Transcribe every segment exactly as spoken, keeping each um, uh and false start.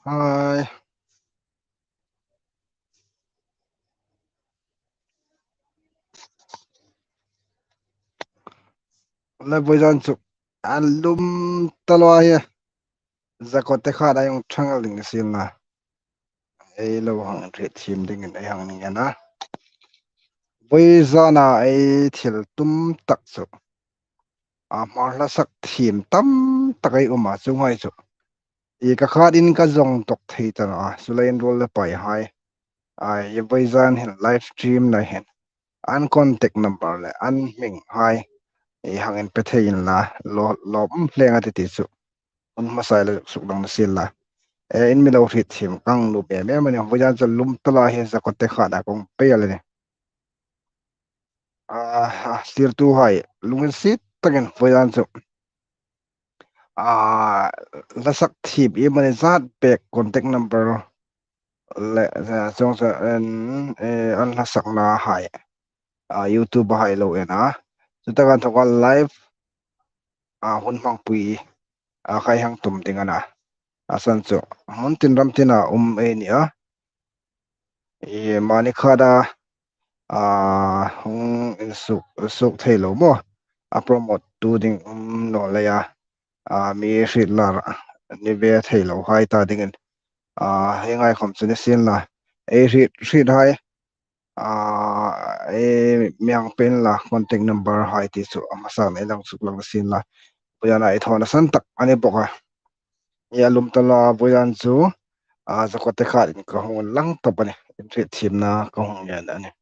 Hai. Le vawizan chu an lum ta lo a hi. Zakote khat a hung ṭhang ding sin la. Ei lo hang hriet thiem dingin ei hang ni a na. Vawizana ei thil tum tak chu. A hmar hla sak thiem tam tak ei um a, chuonghai chu. I ka khatin ka zong tok thei ta naw a, chuleiin ruol le pai hai. A, i vawizan hin live stream na hin. An contact number le an hming hai. I hang inpe thei inla, lo, lawm hle a ti ti chu. Hun hmasa le suklang na sin la. E, in mi lo hriet thiem ka nuom em em a nih, vawizan chu lum ta lo a hi, Zakote khat a kong pe a le ni. A, a, thlirtuhai, lunginsiet takin vawizan chu. A, hla sak thiem i mani zat pek contact number le, e, chuong chu, en, e, an hla sakna hai. A, YouTube hai lo en a. Chu taka inthoka live, a, hun hmangpui, a, kha ei hang tum ding a na. A san chu, hmun tin ram tina um ei ni a. I mani khata, a, hung insuk, suk thei lo maw. A promote tu ding um naw leia. A, mi hriet lar ni ve thei lo hai ta dingin. A, hieng hai khom chu ni sin la. Ei hriet, hriet hai. A, ei mi hang pe inla contact number hai ti chu a hmasan ei lang suklang sin la. Vawizana ei thaw nasan tak a ni bawk a. I a lum ta lo a vawizan chu, a, Zakote khatin ka hung lang tawp a nih. In hriet thiemna ka hung ngen a nih.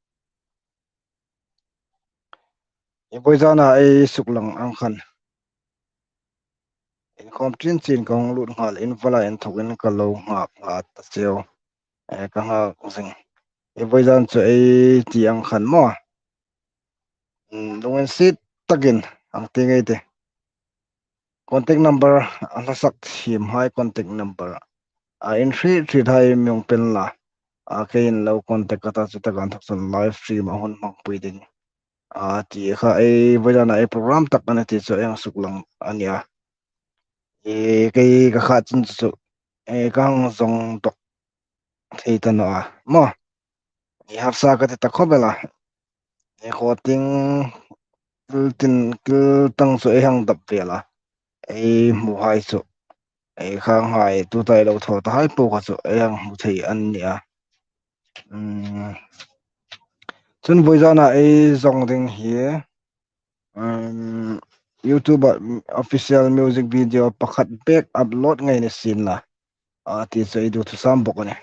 I vawizana ei suklang ang khan. Inkhawm ṭin chin ka hung lut nghal, in va la inthokin ka lo nghak nghak ta cheu. E, ka nghak zing. I vawizan chu ei ti ang khan maw. Mm, lunginsiet takin ang ti ngei ti. Contact number, a hla sak thiem hai contact number. A, in hriet hriet hai mi hung pe inla. A, keiin lo contact ka ta, chu taka inthok chun live stream a hun hmangpui ding. A, ti kha ei vawizana ei program tak a ni ti chu ei hang suklang a nih a. E, kei ka khat chun chu, e, ka hang zong tok thei ta naw a. Maw. I harsa ka ti ta khawp el a. E, khaw ting kil tin, kil tang chu ei hang dap vel a. Ei hmu hai chu. Ei khang hai, tuta ei lo thaw ta hai po kha chu ei hang hmu thei an ni a. Mm. Chun vawizana ei zong ding hi, um, YouTube-a, mm, official music video pakhat bek upload ngei ni sin la. A, ti chu ei duthusam bawk a nih.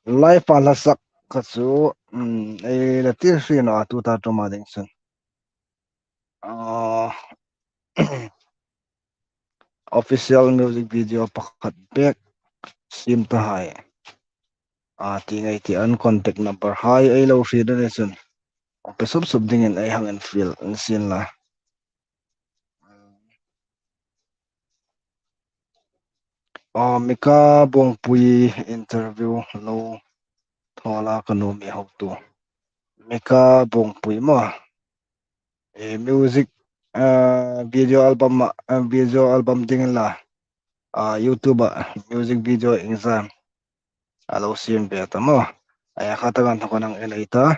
Live-a hla sak kha chu, um, ei la tir hri naw a, tuta ṭuma ding chun. A, official music video pakhat bek siem ta hai. A, ti ngei ti an contact number hai ei lo hriet a ni chun. Pe sup sup dingin ei hang infiel in sin la. A, Mika Bawngpui interview lo thaw la ka nuom mi hotu. Mika Bawngpui maw. E, music, a, video album, a, video album ding la. A, YouTube-a music video iengzat a lo siem ve ta maw. A, kha taka inthoka hang en ei ta.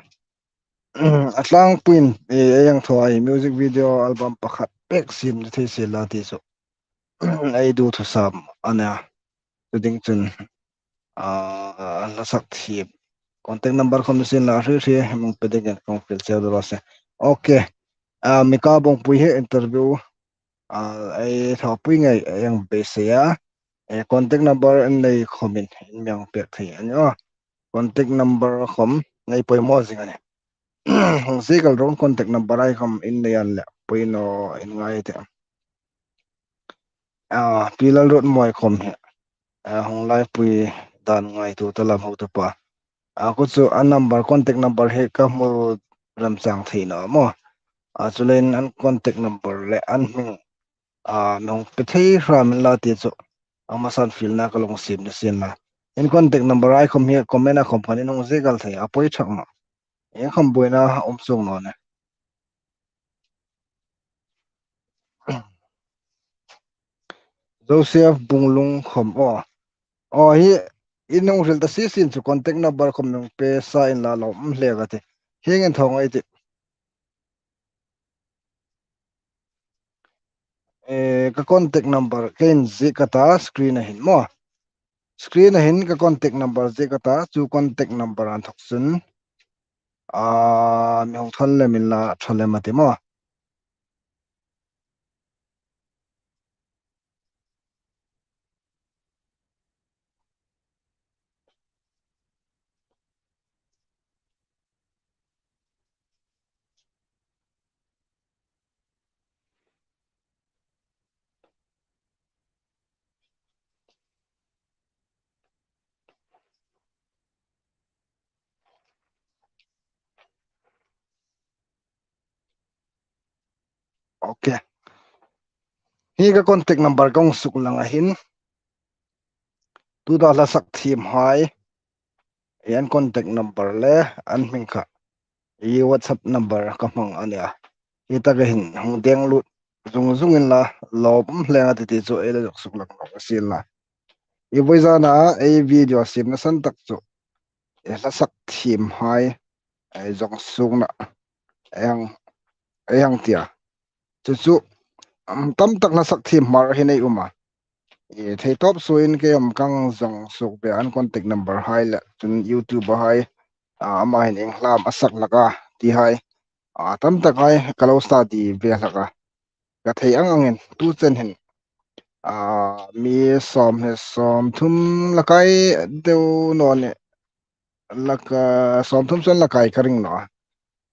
A tlangpuiin, e, ei hang thaw hai music video album pakhat bek siem ni thei sien la ti chu. Ei duthusam a nih a. Chu ding chun, a, hla sak thiem. Contact number khom ni sin la hri hri, hming pe dingin kong fiel cheu dawr a se. Ok. A, Mika Bawngpui hi interview, a, ei thawpui ngei ei hang beisei a. E, contact number in nei khomin in mi hang pek thei a nih a. Contact number khom nei poimaw zing a nih. Hung ziek el ro, contact number hai khom in nei an leh poi naw in ngai ti. A, Pi Lalruotmawi khom hi, a, hung laipui dan ngaituo ta lam hotu pa. A, kha chu a number, contact number hi ka hmu remchang thei naw maw. A, chuleiin an contact number le an hming, a, mi hung pe thei hramin la ti chu a hmasan fielna ka lo siem ni sin la. In contact number hai khom hi comment-a khom khan in hung ziek el thei a, poi thak naw. Iengkhom buoina a um chuong naw nih. Joseph Bunglung khom aw. Aw, hi in hung hril ta si sin chu contact number khom mi hung pe sa inla, lawm hle ka ti. Hieng ang thaw ngai ti. Eh, ka contact number ka inziek ka ta screen-a hin maw. Screen-a hin ka contact number ziek ka ta, chu contact number inthawk chun, ah, mi hung ṭhal lem inla, ṭha lem a ti maw. Ok. Hi ka contact number ka hung suklang a hin. Tuta hla sak thiemhai, an contact number le an hming kha hi WhatsApp number ka hmang a nih a. Hi taka hin hung deng lut zung zung inla, lawm hle ka ti ti chu ei la zuk suklang nawk a sien la. I vawizana ei video siemna san tak chu, ei hla sak thiemhai ei zong suokna ei hang, ei hang tia. Chu chu, um, tam tak hla sak thiem Hmar hin ei um a. I thei tawp suoin kei khom ka zong suok ve an contact number hai le, chun YouTube-a hai, ah, ama hin ieng hla am a sak hlak a ti hai, ah, tam tak hai ka lo study ve hlak a. Ka thei ang angin tu chen hin, ah, mi sawm hni sawm thum la kai deu naw ni, la ka, sawm thum chuong la kai ka ring naw a.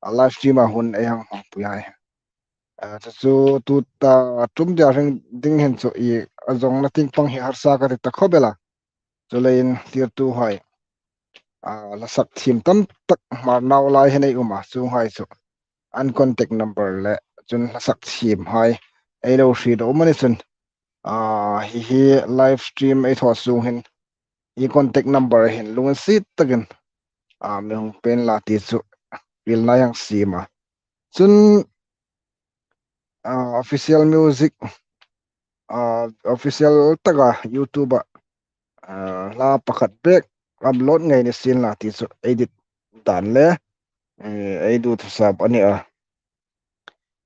A live stream-a hun ei hang hmangpui hai. Ah, chu chu tuta ṭum dia ring ding hin chu i, a zongna tieng pang hi harsa ka ti ta khawp el a. Chuleiin tirtuhai, ah, hla sak thiem tam tak Hmar nau lai hin ei um a, chuonghai chu an contact number le chun hla sak thiemhai ei lo hriet a um a ni chun, ah, hi hi live stream ei thaw sung hin i contact number hin lunginsiet takin, ah, mi hung pe inla ti chu hrilna ei hang siem a. Chun, ah, official music, ah, official taka YouTube-a, ah, hla pakhat bek upload ngei ni sien la ti chu ei dit dan le, eh, ei duthusap a nih a.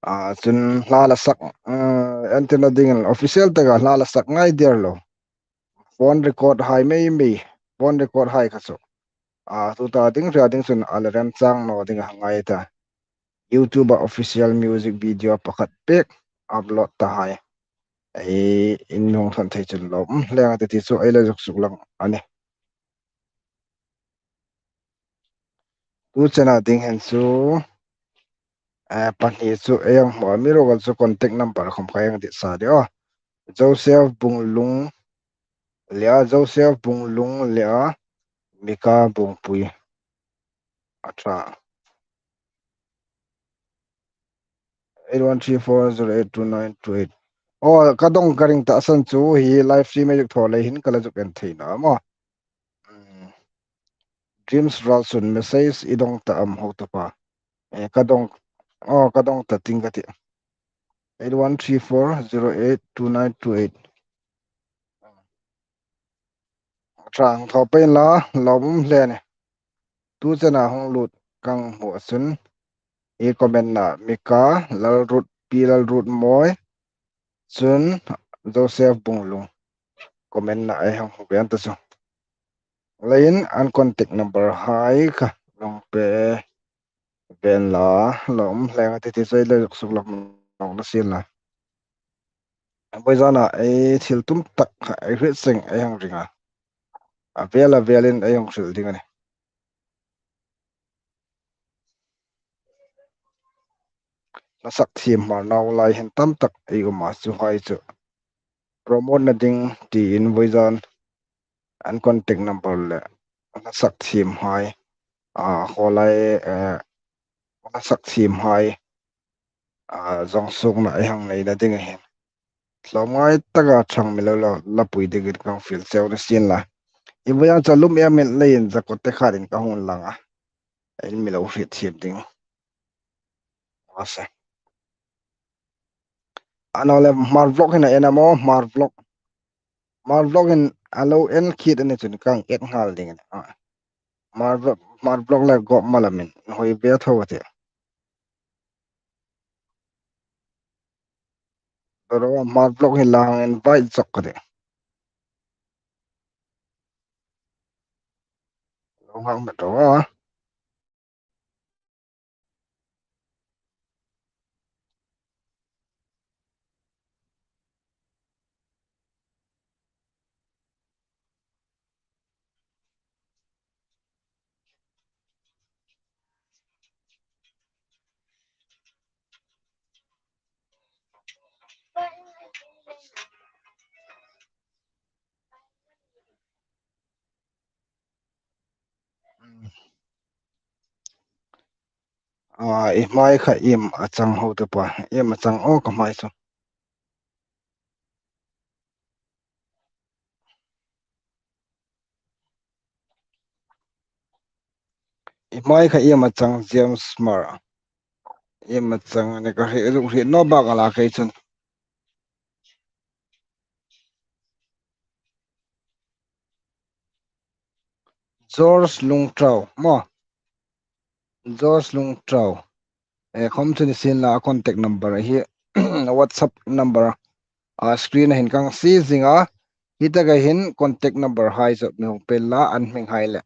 Ah, chun hla la sak, ah, entirna dingin official taka hla la sak ngai der lo. Phone record hai mei mei, phone record hai kha chu, ah, tuta ding hria ding chun a la remchang naw ding a ngai ta. YouTube-a official music video pakhat bek upload ta hai ei in hung thawn thei chun lawm hle ka ti ti chu ei la zuk suklang a nih. Tu chena ding hin chu, eh, pahni chu ei hang hmu a, amiruokchu contact number khom ka hang dit sa de aw. Joseph Bunglung le a, Joseph Bunglung le a, Mika Bungpui. A ṭha. Eight one three four zero eight two nine two eight. Aw, ka dawng ka ring ta san chu hi live stream ei zuk thaw lei hin ka la zuk en thei naw maw. Mm. Dreams Ralsun message i dawng ta am hotupa. Eh, ka dawng, aw, ka dawng ta ting ka ti. Eight one three four zero eight two nine two eight. Ṭha, hang thaw pei inla, lawm hle a nih. Tu chena hung lut ka hmu a chun, i comment-na Mika Lalrut, Pi Lalrut Mawi, chun Joseph Bunglung comment-na ei hang hmu ve an ta chu. Leiin an contact number hai kha hang pe ve inla, lawm hle ka ti ti chu ei la zuk suklang nawk a sien la. Vawizana ei thil tum tak kha ei hriet seng ei hang ring a. A vel a velin ei hang hril ding a nih. Hla sak thiem Hmar nau lai hin tam tak ei um a, chuhai chu promote-na ding tiin vawizan an contact number le hla sak thiemhai, a, khawlai, eh, hla sak thiemhai, a, zong suokna ei hang neina ding a hin tlawmngai taka ṭhang mi lo la, lapui dingin ka hang fiel cheu a sien la. I vawizan chu a lum em em leiin zakawtte khatin ka hung lang a. Ei mi lo hriet thiem ding. Ase. Ano le Hmar Vlog hin a en a maw, Hmar Vlog. Hmar Vlog hin a lo en khit a ni chun kan et nghal ding a nih. A, Marblock, Marblock le Gop Malam in hoi ve tho a tih. Ro, Marblock hi lang invite chok ka tih. Lo hang met ro a. A, i hmai kha iem a chang, hotupa, iem a chang aw ka hmai chu. I hmai kha iem a chang, James Mar. Iem a chang a ni ka hriet, hriet naw bak a la kei chun. George Lungtau, maw? George Lungtau. E, khom chu ni sien la, contact number hi, WhatsApp number, a, screen a hin kan sie zing a. Hi taka hin contact number hai chu mi hung pe la, an hming hai le,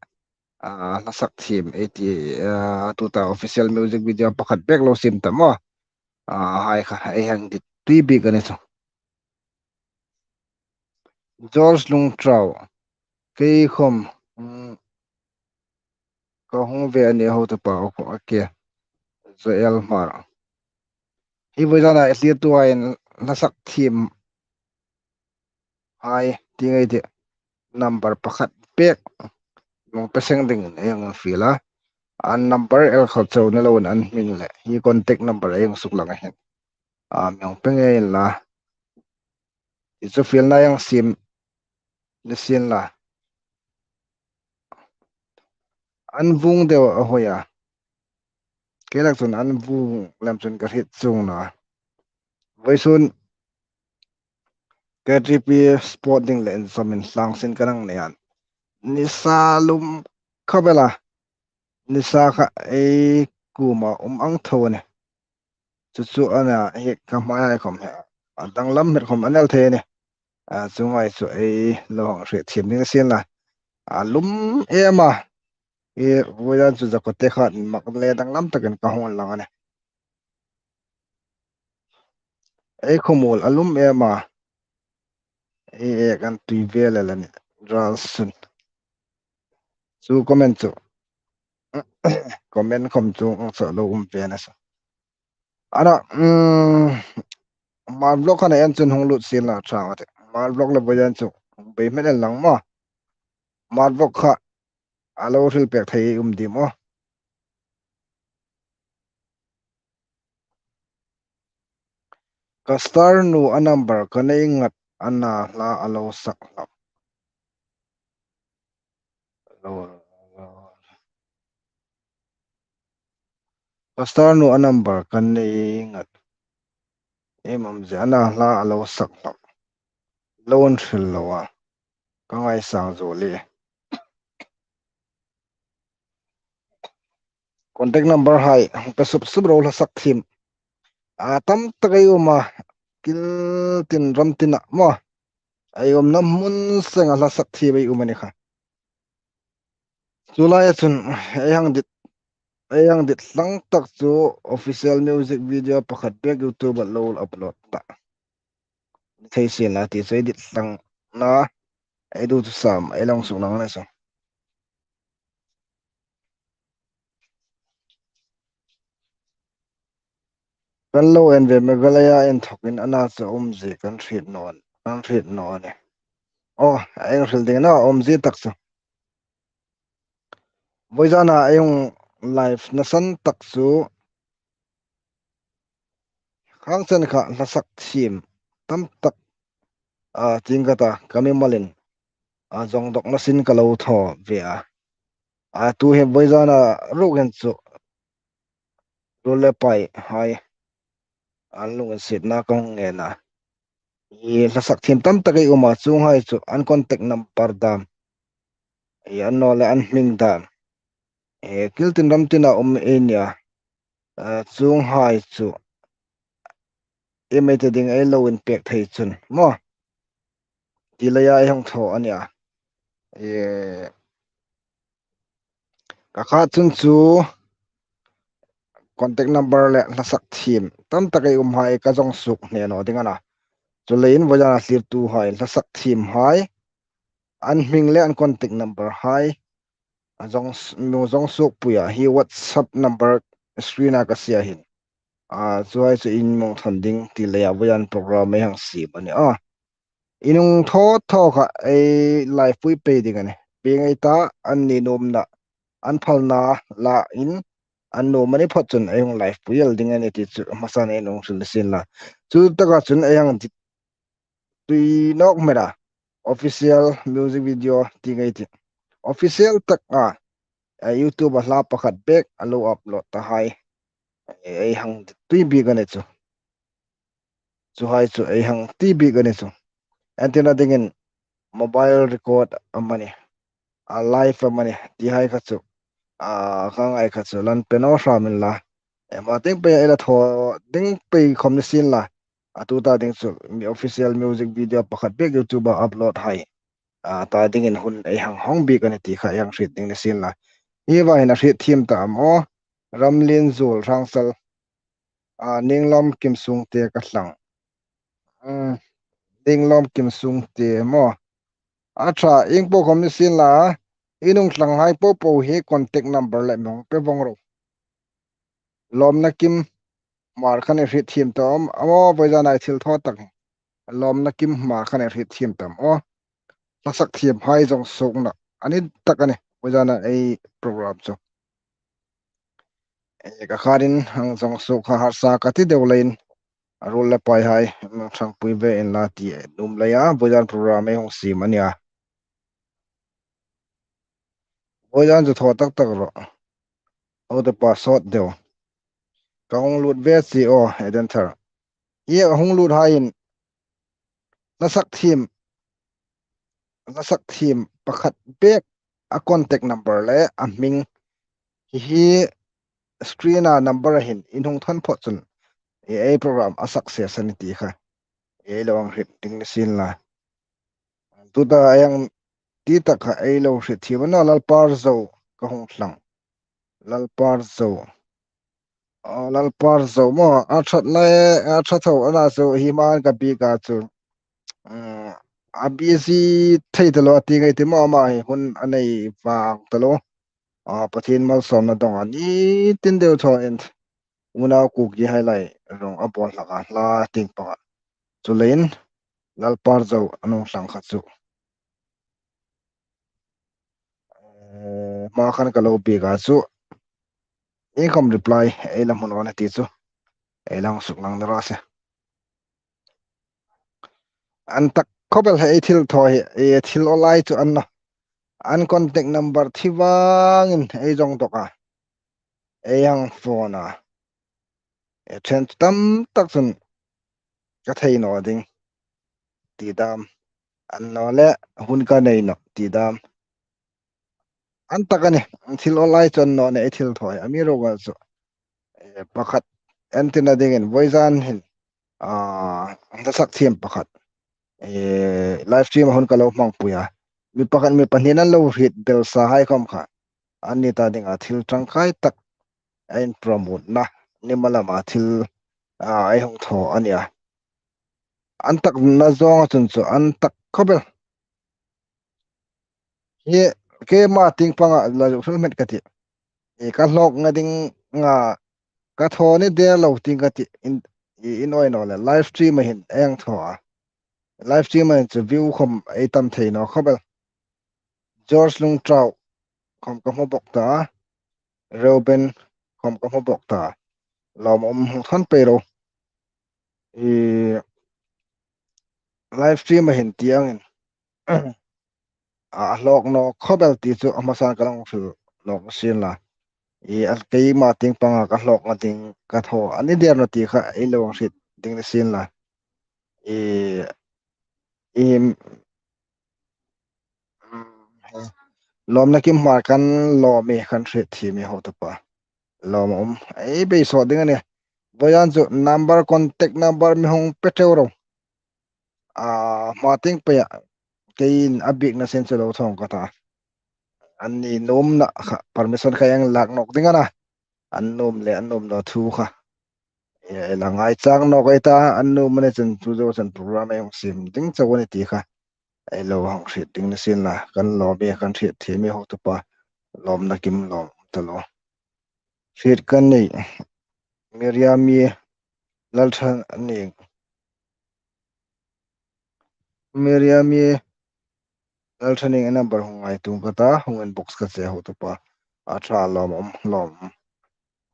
a, hla sak thiem ei ti, a, tuta official music video pakhat bek lo siem ta maw. A, hai kha ei hang dit tui bik a ni chu. George Lungtau. Kei khom, mm, ka hung ve a ni, hotupa, OK. Joel Hmar. Hi voi zana i thlirtu hai hla sak thiem hai ti ngei ti, number pakhat bek mi hung pe seng dingin ei hang fiel a. An number el kha chau ni loin an hming le hi contact number ei hang suklang a hin, a, mi hung pe ngei inla. Hi chu fielna ei hang siem ni sien la. An vung deu a hoi a. Kei lak chun an vung lem chun ka hriet chuong naw a. Voisun KTP sport ding le inchawmin hlangsin ka nang nei a. Nisa lum khawp el a. Nisa kha ei kuoma um ang tho a nih. Chu chu a na hi ka hmai hai khom hi, a danglam met khom a ni el thei a nih. A, chu ngai chu ei lo hang hriet thiem ding a sien la. A lum em a. I voi zan chu Zakote khan mak le danglam takin ka hung lang a nih. Ei khawmuol a lum em a. Ei ek an tui vel el a nih. Ral sun. Chu comment chu. Comment khom chu ang sa lo um ve na sa. Ana, mm, Marblock kha na en chun hung lut sien la chang a tih. Marblock le voi zan chu bei hmet el lang maw. Marblock kha a lo hril pek thei um dim aw. Ka star nu a number ka nei ngat a, na hla a lo sak hlak. Lo, lo. Ka star nu a number ka nei ngat. Em am zie a, na hla a lo sak hlak. Lo an hril lo a. Ka ngaisang zo le. Contact number hai pe sup sup ro, hla sak thiem. A tam tak ei um a, kil tin ram tina maw. Ei umna hmun senga hla sak thiem ei um a ni kha. Chu laia chun ei hang dit, ei hang dit hlang tak chu official music video pakhat bek YouTube-a lo upload ta. Thei sien la ti chu ei dit hlangna, ei dit chu sam, ei lo suklang a ni chu. Kan lo en ve, Meghalaya inthawkin a na chu a um zie kan hriet naw, kan hriet naw a nih. Aw, ei hang hril ding a na, a um zie tak chu. Voi zana ei hung live-na san tak chu khang chen kha hla sak thiem tam tak, a, ting ka ta, ka mimalin, a, zong dawkna sin ka lo thaw ve a. A, tu hi voi zana ruok hin chu ruol le pai hai an lunginsietna ka hung ngen a. I hla sak thiem tam tak ei um a, chuonghai chu an contact number dam, i annawleh an hming dam, i kil tin ram tina um ei nia. A, chuonghai chu i mei ta ding ei lo inpek thei chun maw, ti leia ei hang thaw a nia. I, ka kha chun chu contact number le hla sak thiem tam tak ei umhai ka zong suok hne naw ding a na. Chuleiin vawiina thlirtuhai hla sak thiemhai, an hming le an contact number hai a zong s-, mi zong suokpuia hi WhatsApp number screen-a ka sie hin, a, chuhai chu in mi thawn ding ti leia vawiin program ei hang siem a nih a. I hung thaw thaw kha ei live pui pei ding a nih. Pieng ei ta, an ni nuomna, an phalna la in, an nuom a ni phawt chun ei hung live pui el ding a nih ti chu hmasan ei hung hril sin la. Chu taka chun ei hang dit tui nawk mera, official music video ti ngei ti. Official tak a, a YouTube-a hla pakhat bek a lo upload ta hai, ei hang dit tui bik a nih chu. Chuhai chu ei hang ti bik a nih chu. Entirna dingin mobile record amanih, a, live amanih, tihai kha chu, a, ka ngai kha chu lan pe naw hramin la. Ei hma tieng pei ei la thaw ding pei khom ni sin la. A tuta ding chu mi official music video pakhat bek YouTube-a upload hai, a, ta dingin hun ei hang hawng bik a nih ti kha ei hang hriet ding ni sin la. Hi va hin a hriet thiem ta am aw. Ramlien Zuol Hrangsal, a, Ninglawm Kimsungte ka thlang. Mm, Ninglawm Kimsungte maw. A ṭha, ieng po khom ni sin la, i hung thlanghai po po hi contact number le mi hung pe vong ro. Lawmna Kim Hmar khan i hriet thiem ta am, a maw, vawiina ei thil thaw tak hi. Lawmna Kim Hmar khan i hriet thiem ta am aw. Hla sak thiemhai zong suokna a ni tak a nih vawiina ei program chu. E, ka kharin hang zong suok kha harsa ka ti deu leiin, a ruol le paihai, mm, ṭhangpui ve inla ti nuom leia vawiin program ei hung siem a nia. Vawiin chu thaw tak tak rawh. Aw, te pa sawt deu. Ka hung lut ve si aw, Eden Thar. Hi a hung lut haiin hla sak thiem, hla sak thiem pakhat bek a contact number le a hming hi, hi screen-a number a hin in hung thawn phawt chun ei program a success a nih ti kha ei lo hang hriet ding ni sin la. Tuta ei hang ti tak kha ei lo hriet thiem a na, Lalpar Zo ka hung thlang. Lalpar Zo. A, Lalpar Zo maw, a ṭhat lai, a ṭha tho a na chu hi hma an ka bik a chu. Mm, a busy thei ta lo a ti ngei ti maw, ama hi hun a nei vang ta lo. A, Pathien malsawmna dong a ni tin deu thaw in. Unau Kuki hai lai rong a bawl hlak a, hla tieng panga. Chuleiin Lalpar Zo an hung thlang kha chu. Eh, hma khan ka lo bik a chu. Ieng khom reply ei la hmu naw nih ti chu ei la hang suklang ni raw se. An tak khawp el hi ei thil thaw hi, ei thil aw lai chu an naw. An contact number thi vangin ei zong dawk a. Ei hang phone a. E, ṭhen tam tak chun ka thei naw ding ti dam. Annawleh hun ka nei nawh ti dam. An tak a nih, thil aw lai chu an naw nih, ei thil thaw hi. Amiruokchu, e, pakhat entirna dingin vawiin hin, a, hla sak thiem pakhat, e, live stream-a hun ka lo hmangpui a. Mi pakhat, mi pahni an lo hriet belsa hai khom kha. An ni ta dinga thil ṭangkai tak a in promote-na, ni malama thil, a, ei hung thaw a nih a. An takna zawnga chun chu an tak khawp el. Hi keima tieng panga la zuk hril hmet ka tih. I ka hlawkna dinga ka thaw ni der lo tieng ka tih. In, i, in awi naw leh live stream-a hin ei hang thaw a. Live stream-a hin chu view khom ei tam thei naw khawp el. George Lungtau khom ka hmu bawk ta. Reuben khom ka hmu bawk ta. Lawmum hmu thawn pei ro. I live stream-a hin ti angin a hlawk naw khawp el ti chu a hmasan ka lo hril nawk sin la. I a keima tieng panga ka hlawkna ding ka thaw a ni der naw ti kha ei lo hriet ding ni sin la. I Im, mm, lawmna kim hmar kan lawm e, kan hriet thiem e, hotupa. Lawm um. Ei beisei ding a nih. Vawisun chu number, contact number mi hung pe teu ro. A, hma tieng peia keiin a biekna sien chu lo thawng ka ta. An ni nuomna kha permission ka hang lak nawk ding a na. An nuom le an nuom naw thu kha. E, la ngai chang nawk ei ta, an nuom a ni chun chu zo chun program ei hung siem ding chau a nih ti kha. Ei lo hang hriet ding ni sien la, kan lawm e, kan hriet thiem e, hotupa. Lawmna kim lawm ta lo. Hriet kan nei. Miriam e, Lalthaning. Miriam e, Lalthaning e number hung ngaituo ka ta, hung inbox ka che, hotupa. A ṭha, lawm um, lawm um.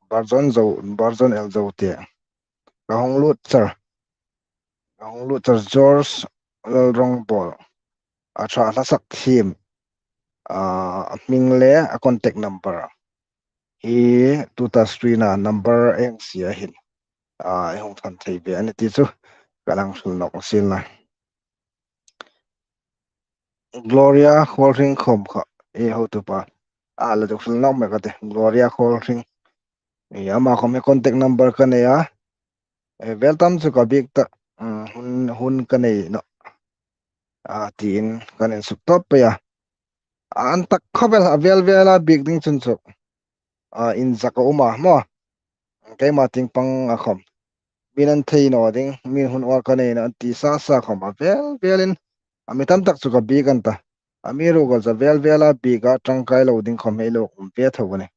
Barzon Zo, Barzon El Zo te. Ka hung lut char. Ka hung lut char George Lalrongbawl. A ṭha, hla sak thiem. A, a hming le a contact number. Hi tuta screen-a number ei hang sie a hin. A, ei hung thaw thei ve a nih ti chu. Ka hang hril nawk sien la. Gloria Khualhring khom kha. E, hotupa. A, la zuk hril nawk mek a tih. Gloria Khualhring. E, ama khom hi contact number ka nei a. E, vel tam chu ka biek ta. Mm, hun, hun ka nei naw. A, tiin kan insuk tawp pei a. A, an tak khawp el, a vel vela biek ding chun chu. A, inzak a um a maw. Keima tieng pang a khom. Min an thei naw ding, min hun awr ka nei naw an ti sa sa khom a vel velin. A, mi tam tak chu ka biek an ta. Amiruokchu a vel vela biek a ṭangkai lo ding khom hei lo um ve tho a nih.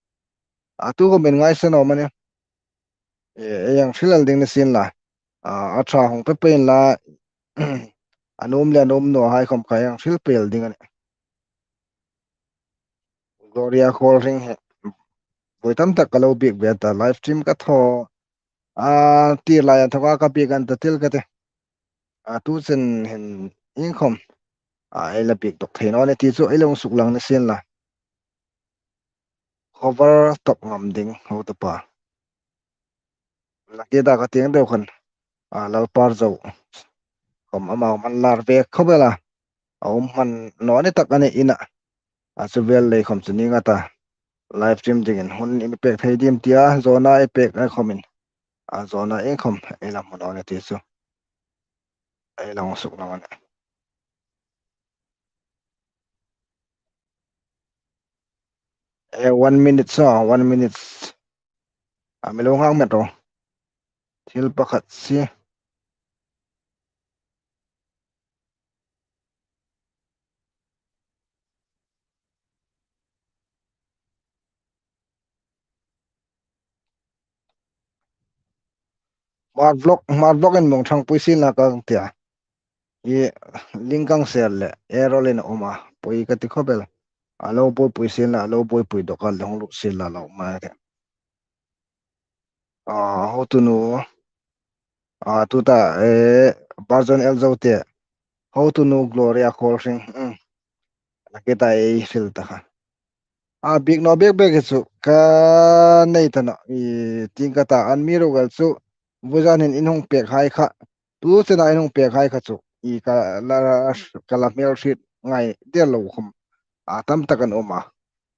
A, tu khom min ngaisang naw a nih. E, ei hang hril el ding ni sien la. A, a ṭha hung pe pei inla, a nuom le a nuom naw hai khom ka hang hril pei el ding a nih. Gloria Khualhring hi. Vawi tam tak ka lo biek ve ta, live stream ka thaw. A, tir lai an thaw ka, ka biek an ta ti el ka tih. A, tu chen hin ieng khom. A, ei la biek dawk thei naw a nih ti chu ei lo suklang ni sien la. Khawvar tawp ngam ding, hotupa. Nakie da ka tieng deu khan. A, Lalpar Zo. Khom ama hman lar ve khawp el a. A um hman naw ni tak a ni in a. A, chu vel lei khom chu ni nga ta. Live stream dingin hun in pek thei dim tia, zawna ei pek a khomin. A, zawna ieng khom ei la hmu naw a nih ti chu. Ei lo suklang a nih. E, one minute saw, one minute. A, mi lo nghak met ro. Thil pakhat si. Smart vlog, smart vlog in mong thang pui sien la ka tia. I link kan share le, error in a um a, pui ka ti khawp el. A lo buoipui sien la, a lo buoipui dawk a, lo hung lut sien la lo ma te. A, hotunu. A, tuta, e, Barzon El Zo te. Hotunu Gloria Khualhring. Mm. Nakie da ei hril ta kha. A, biek naw bek bek chu ka nei ta naw. I, tieng ka ta, amiruokchu. Vawisun hin in hung pek hai kha. Tu chena in hung pek hai kha chu. I ka la, ka la hmel hriet ngai der lo khom. A, tam tak an um a.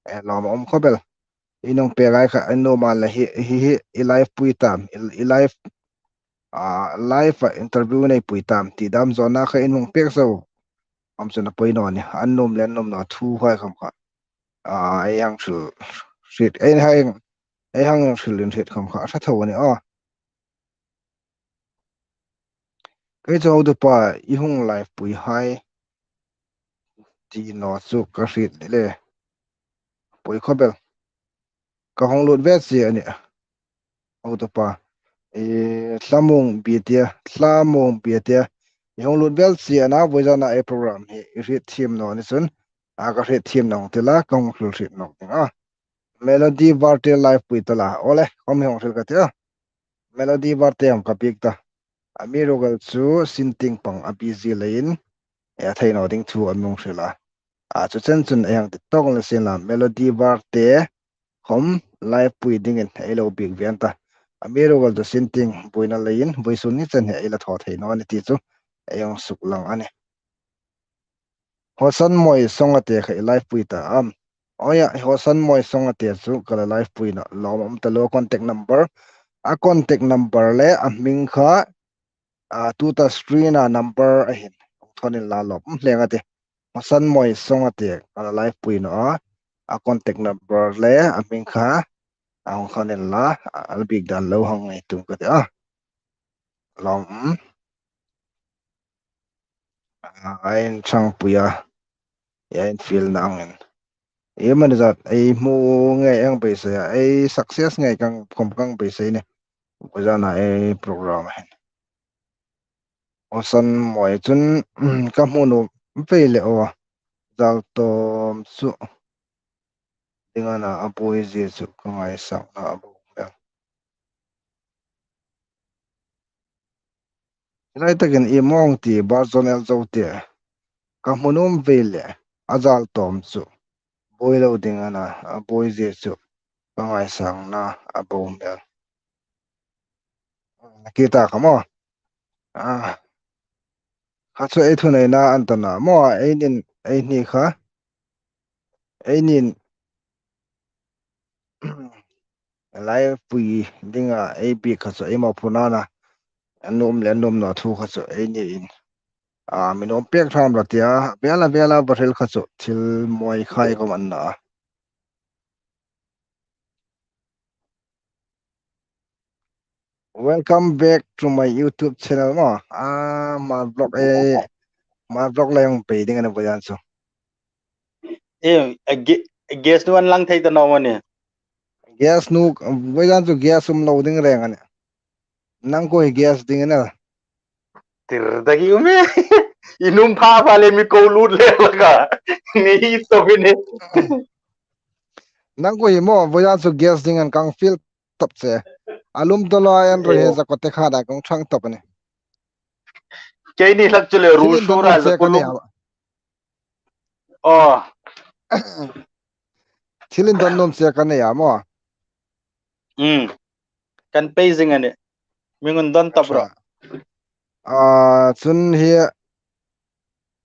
E, lawm a um khawp el. In hung pek hai kha, in nuom a le hi, hi, hi, i live pui tam, i, i live, a, live a interview nei pui tam, ti dam zawna kha in hung pek zo. Am chu na poi naw ni, an nuom le an nuom naw thu hai khom kha. A, ei hang hril hriet, ei hang, ei hang hril inhriet khom kha, a hre tho a nih aw. Kei chu hotupa i hung live pui hai ti naw chu ka hriet ni le. Pui khawp el. Ka hung lut ve si a nih. Hotupa. E, Hlamung Bietia, Hlamung Bietia. I hung lut ve si a na, vawizana ei program hi i hriet thiem naw ni chun. A, ka hriet thiem naw ti la, ka hung hril hriet nawk ding a. Melody Varte live pui ta la. Awle, khom hi hung hril ka ti a. Melody Varte hang ka biek ta. Amiruokchu Sinting pang a busy leiin, e, a thei naw ding thu a mi hung hril a. A, chu chen chun ei hang ti tawk ni sien la, Melody Varte khom live pui dingin ei lo biek ve an ta. Amiruokchu Sinting buoina leiin, vawisun ni chen hi ei la thaw thei naw a nih ti chu ei hang suklang a nih. Hosan Moi Songate kha i live pui ta am? Oya, Hosan Moi Songate chu ka la live pui nawh. Lawm um ta lo, contact number. A contact number le a hming kha, a, tuta screen-a number a hin hung thawn inla lawm um hle a tih. Hosan Moi Songate ka la live pui nawh a. A contact number le a hming kha a hung thawn inla, a, a la bik dan lo hang ngei tum ka tih a. Lawm um. A, a inṭhangpui a, a infielna angin. Ei manager, ei hmu ngei ang beisei a, ei success ngei kang khom kang beisei ni. Vawizana ei program hin. Hosan Moi chun, ka hmu nuom vei le aw. Zaltawm chu ding a na, a buoi zie chu ka ngaisakna a bo hmel. Hi lai takin i mawng ti, Barzon El Zote. Ka hmu nuom vei le, a zaltawm chu buoi lo ding a na, a buoi zie chu ka ngaisakna a bo hmel. Ki ta kha maw. A, kha chu ei thuneina an ta na maw, ei nin, ei ni kha. Ei nin, live pui dinga ei bik kha chu ei mawphurna a na. A nuom le a nuom naw thu kha chu ei ni in. A, mi nuom pek tham la tia, vela vela va hril kha chu thil mawi khai khom an na. Welcome back to my YouTube channel maw. A, Hmar Vlog e, Hmar Vlog le hung pei ding a ni vawisun chu. E, a ge-, gas nu an lang thei ta naw maw ni? Gas nu, vawisun chu gas um lo ding reng a nih. Nang ko hi gas ding a na. Tir ta ki um e. I nuom pha pha le mi ko lut le la ka. Ni hi to mi ni. Nang ko hi maw, vawisun chu gas ding an kang feel top che. A lum to la an ro he za ko te kha da kong chang top ni. Keini hlak chu le ru su ra za ko lum. Oh. Thil indon nuom che ka nei a maw. Mm. Kan pei zing a nih. Mi ngin don top ro. A, chun hi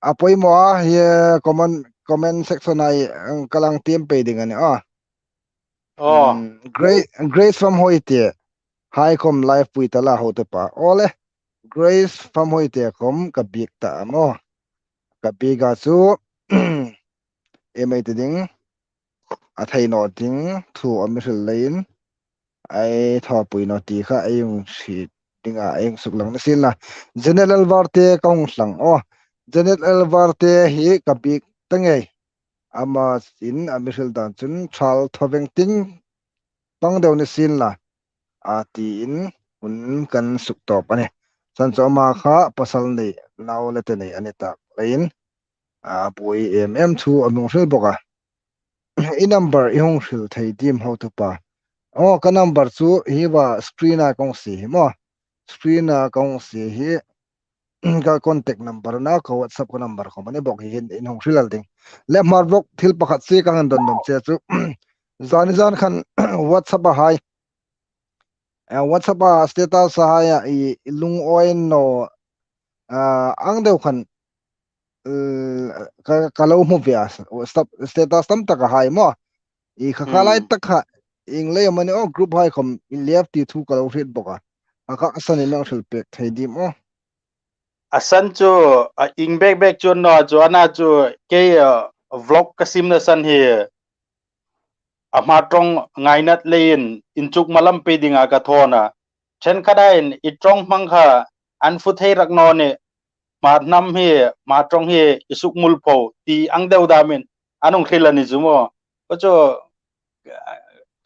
a poimaw a, hi comment, comment section-a, um, ka lang tiem pei ding a nih a. Oh. Um, Grace, Grace Famhoite. Hai khom live pui ta la ho te pa. Ole. Grace Famhoite khom ka bik ta maw. Ka bik a chu, e mai te ding. A thei naw ding thu a mi hril leiin. Ei thaw pui naw ti kha ei hung hriet ding a, ei hung suklang ni sien la. Janet Elvarte ka hung hlang. Oh, Janet Elvarte hi ka bik ta ngei. Ama in a mi hril dan chun thal thaw veng tin pang deu ni sien la. A tiin hun kan suk tawp a nih. San chu ama kha pasal nei, nau le te nei a ni tak leiin. A buoi em em thu a mi hung hril bawk a. I number i hung hril thei dim ho tu pa. Oh, ka number chu hi va screen-a kong sie hi maw. Screen-a kong sie hi ka contact number a na, ka WhatsApp ka number khom a ni bawk hi hin in hung hril el ding. Le Hmar Vlog thil pakhat si ka han don nuom che chu. Zani zan khan WhatsApp-a hai. Eh, WhatsApp-a status-a hai a i, i lungawi naw, ah, ang deu khan, eh, ka, ka lo hmu ve a, stop, status tam tak a hai maw. I kha kha lai tak kha, ieng lei am a ni aw, group hai khom i left ti thu ka lo hriet bawk a. A kha a san i lo hril pek thei dim aw. A san chu, a ieng bek bek chu naw chu, a na chu kei, ah, vlog ka simna san hi. A Hmar ṭawng ngainat leiin inchuk malam pei dinga ka thawn a. Ṭhenkhat a in i ṭawng hmang kha an fu thei rak naw ni. Hmar hnam hi, Hmar ṭawng hi i suk mul pho ti ang deu damin an hung hril a ni chu maw. Ka chu,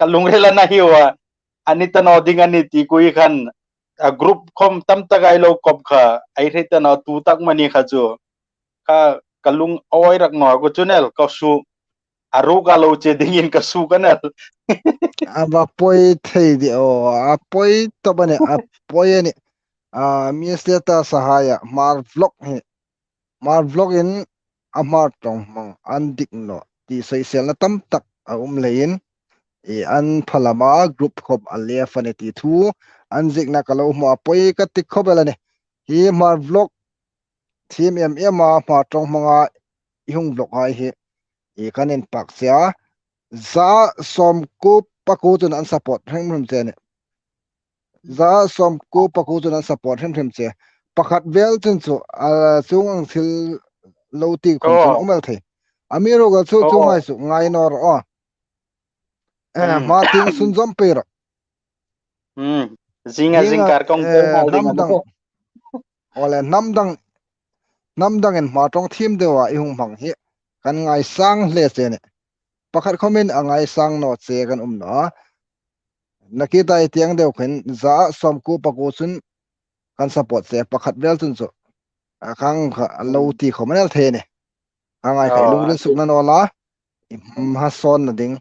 ka lungrila na hi wa. A ni ta naw ding a ni ti kui khan a group khom tam tak a i lo kop kha, a hre ta naw tu tak mani kha chu. Ka, ka lungawi rak naw ko chu nel ka su. A ru ka lo che dingin ka su ka nel. A va poi thei di aw, a poi tawp a nih, a poi a nih. A, mi status-a hai a, Hmar Vlog hi. Hmar Vlog-in a Hmar ṭawng hmang an dik naw ti sawiselna tam tak a um leiin, i an phalama group khom a left a ni ti thu an ziekna ka lo hmu a, poi ka ti khop el a nih. Hi Hmar Vlog thiem em em a, Hmar ṭawng hmanga i hung vlog hai hi, i kan inpak che a. Za sawmkuo pakuo chun an support hrim hrim che ni. Za sawmkuo pakuo chun an support hrim hrim che. Pakhat vel chun chu, a, chuong ang thil lo ti khom chun Oh. um el thei. Amiruokchu Oh. chuong hai chu ngai naw ro. Eh, Hmm. hma tieng sunzawm pei ro. Hmm. Zinga Zinga, zingkar kawng eh, tel hal ding hnam a dang. ni. Ole, hnam dang, hnam dangin hma ṭawng thiem deua i hung hmang hi kan ngaisang hle che ni. Pakhat khomin a ngaisang naw che kan um naw a. Nakie ta i tieng deu khin za sawmkuo pakuo chun kan support che, pakhat vel chun chu. A khang kha a lo Hmm. ti khom an el thei ni. Khang ai kha i Oh, lungril I see. sukna naw la. I hmasawnna ding.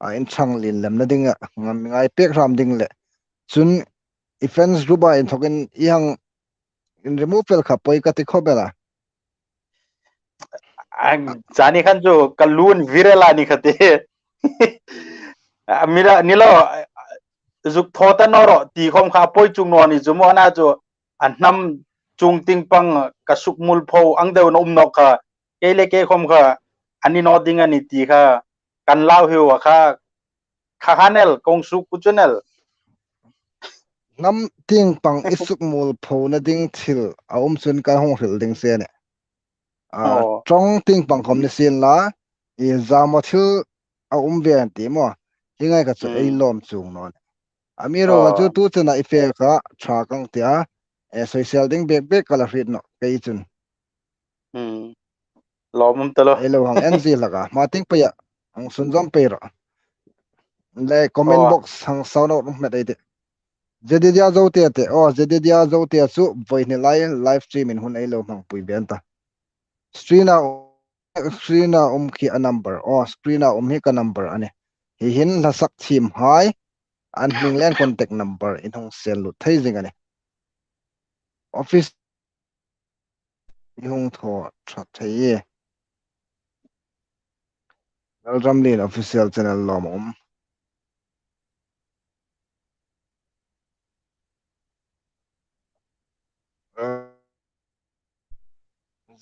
A in ṭhang lien lemna ding a. Ngam ngai pek hram ding le. Chun i fans group a inthokin i hang in remove fel kha poi ka ti khop el a. Ang zani khan chu ka lung viral a ni kha ti. A mira ni lo, zuk thaw ta naw ro ti khom kha poi chung naw ni chu maw na chu a hnam chung tieng pang ka sukmuolpho ang deu na um nawk kha. Kei le kei khom kha a ni naw ding a ni ti kha kan lau hiu a kha. Kha khan el, kawng suk ku chun el. Hnam tieng pang i sukmuolphona ding thil a um chun kan hung hril ding che ni. A, Oh. ṭawng tieng pang khom ni sien la, i zama thil a um ve an ti maw. Hi ngai kha chu ei Hmm. lawm chuong naw ni. Amiruokchu Oh. tu chena i fe kha ṭha kang tia. E, social ding bek bek ka la hriet naw, kei chun. Hmm. Lawm um ta lo. Ei lo hang en zie hlak a. Hma tieng pei a. Hang sunzawm pei ro. Le comment Oh. box hang sau naw rum met ei ti. Jedidia Zote te. Oh, Jedidia Zote chu voi ni lai live stream in hun ei lo hmangpui ve an ta. Screen a, screen a um khi a number. Oh, screen a um hi ka number a ni. Hi hin hla sak thiem hai. An hming le an contact number in hung send lut thei zing a ni. Office i hung thaw ṭhat thei e. Lalramlien official channel lawm a um.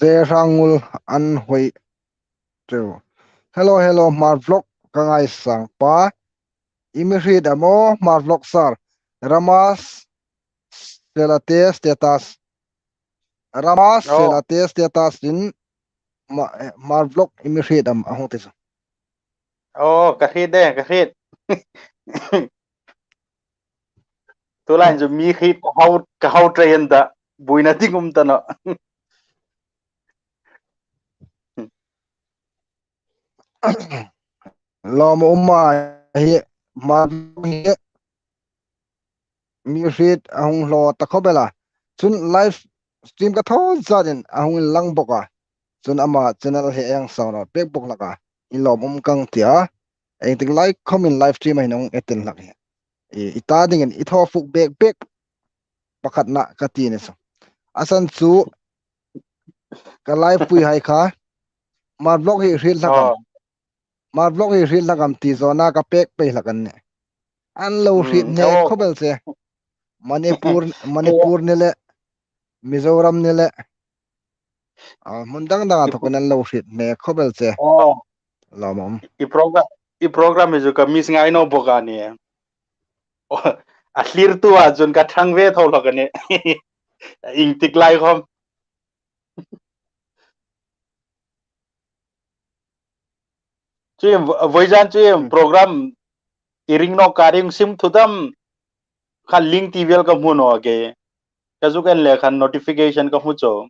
Ze Rangul an hoi teu. Hello, hello, Hmar Vlog ka ngaisang pa. I mi hriet am aw, Hmar Vlog sir. Ramas Selate status. Ramas Oh. Selate status in ma-, eh, Hmar Vlog i mi hriet am a hung ti chu. Oh, ka hriet de, ka hriet. Tulai chu mi hriet ka hau, ka hau train ta. Buoina ding um ta naw. Lawm a um a hi, Hmar Vlog hi mi hriet a hung hlaw ta khop el a. Chun live stream ka thaw zatin a hung inlang bok a. Chun ama channel hi ei hang sau naw pek bok hlak a. I lawm um kang tia. Engtik lai khomin live stream a hin hung attend hlak hi. I, i ta dingin i thaw fuk bek bek pakhatna ka ti ni chu. A san chu ka live pui hai kha. Hmar Vlog hi hriet hlak am. Oh. Hmar Vlog hi hriet hlak am ti zawna ka pek pei hlak an ni. An lo Hmm, hriet hne oh. khop el che. Manipur, Manipur ni le, Mizoram ni le. A, hmun dang dang a thawkin an lo hriet hne khop el che. Oh. Lawm a um. I program, i program hi chu ka miss ngai naw bok a ni. Oh, a thlirtu a chun ka ṭhang ve tho hlak a ni. Engtik lai khom. Chu em, vo-, voizan chu em Hmm. program i ring nawk ka ring sim thut am kha link ti vel ka hmu naw a ke. Ka zuk en le khan notification ka hmu chawk.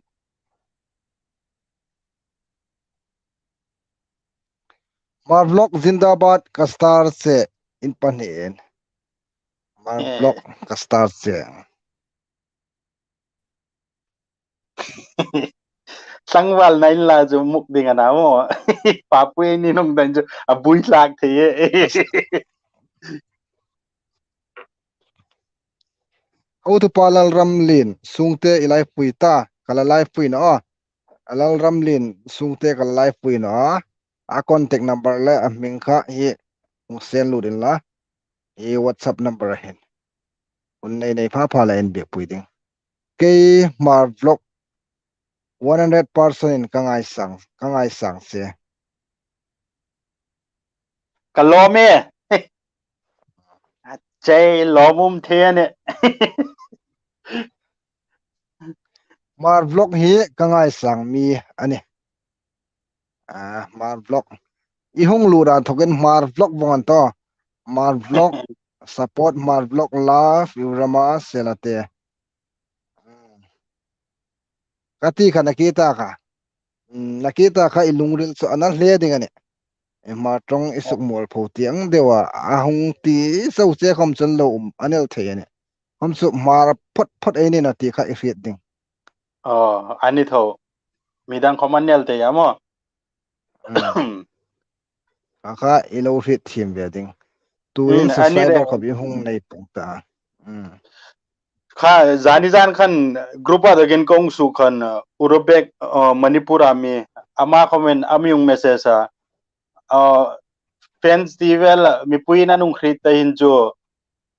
Hmar Vlog Zindabad ka star che in pahni en. Hmar Eh. Vlog ka star che. Tlangval na inla chu muk ding a na maw. Papui ni nung dan chu a bui hlak thei e. Hotupa Lalramlien, Sungte i live pui ta, ka la live pui naw a. A Lalramlien, Sungte ka la live pui naw a. A contact number le a hming kha hi hung send lut inla. Hi WhatsApp number a hin. Hun nei nei pha pha la en bik pui ding. Kei Hmar Vlog One hundred percent in ka ngaisang, ka ngaisang che. Ka lawm e. A che lawm um thei a nih. Hmar Vlog hi ka ngaisang mi a nih. Ah, Hmar Vlog. I hung lut a inthokin Hmar Vlog vawng an ta. Hmar Vlog, support Hmar Vlog, love you very much, Selate. Ka ti kha, na ki ta kha. Mm, na ki ta kha i lungril chu a na hle ding a nih. I Hmar ṭawng i suk mualpho ti ang deu a, a hung ti zo che khom chun lo um a ni el thei a nih. Khom chu Hmar phawt phawt ei ni naw ti kha i hriet ding. Aw, a ni tho. Midang khom an ni el thei a maw. Mm. Kha kha i lo hriet thiem ve ding. Tuin, mm, a ni subscriber le khom i hung nei pung ta. Mm. Kha, zani zan khan group a dakin kong su khan, uh, Urubek, uh, Manipur a mi, ama khomin a mi hung message a. Uh, fans ti vel, uh, mipuiin an hung hriet ta hin chu,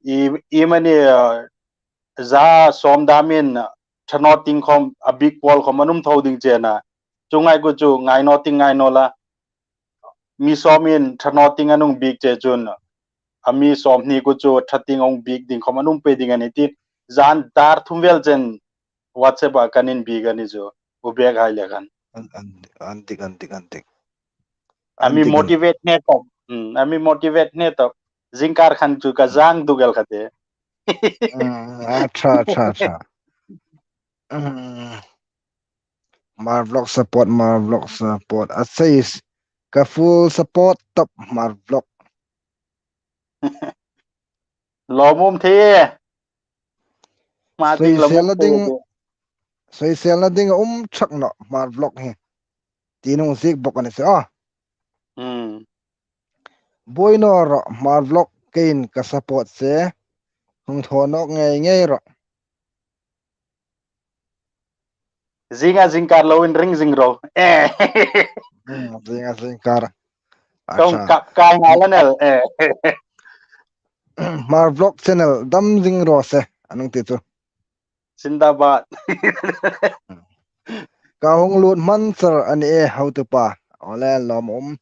i, i mani, uh, za sawm damin, uh, ṭha naw ting khom, a bik pawl khom an um tho ding che a nih. Chu ngai kha chu ngai naw ting ngai naw la. Mi sawmin ṭha naw ting an hung bik che chun, a mi sawmhni kha chu ṭha ting hung bik ding khom an um pei ding a nih ti. Zan dar thum vel chen WhatsApp a kan inbiek a ni chu. Urubek hai le khan. An, an, an dik, an dik, an dik. A mi, an dik, motivate hne tawp. Hmm, a mi motivate hne tawp. Zingkar khan chu ka, hmm, zang duk el kha te. Hmm, a ṭha, ṭha, ṭha. Hmm. Hmar Vlog support, Hmar Vlog support. A says, ka full support tawp Hmar Vlog. Lawm um thei e. Hma ding lawm um thei e. Soiselna ding, soiselna ding a um chuong naw Hmar Vlog hi. Ti nung ziek bok a ni se a. Hmm. Buoi naw ro, Hmar Vlog keiin ka support che. Hung thaw nawk ngei ngei ro. Zinga zingkar lo inring zing ro. Eh. Hmm, zinga zingkar. Kong, acha, kap kai nga la nel. Eh. Hmar Vlog channel dam zing ro se, a nung ti chu. Zindabad. Ka hung lut hman char a ni e, hotupa. Aw le, lawm um.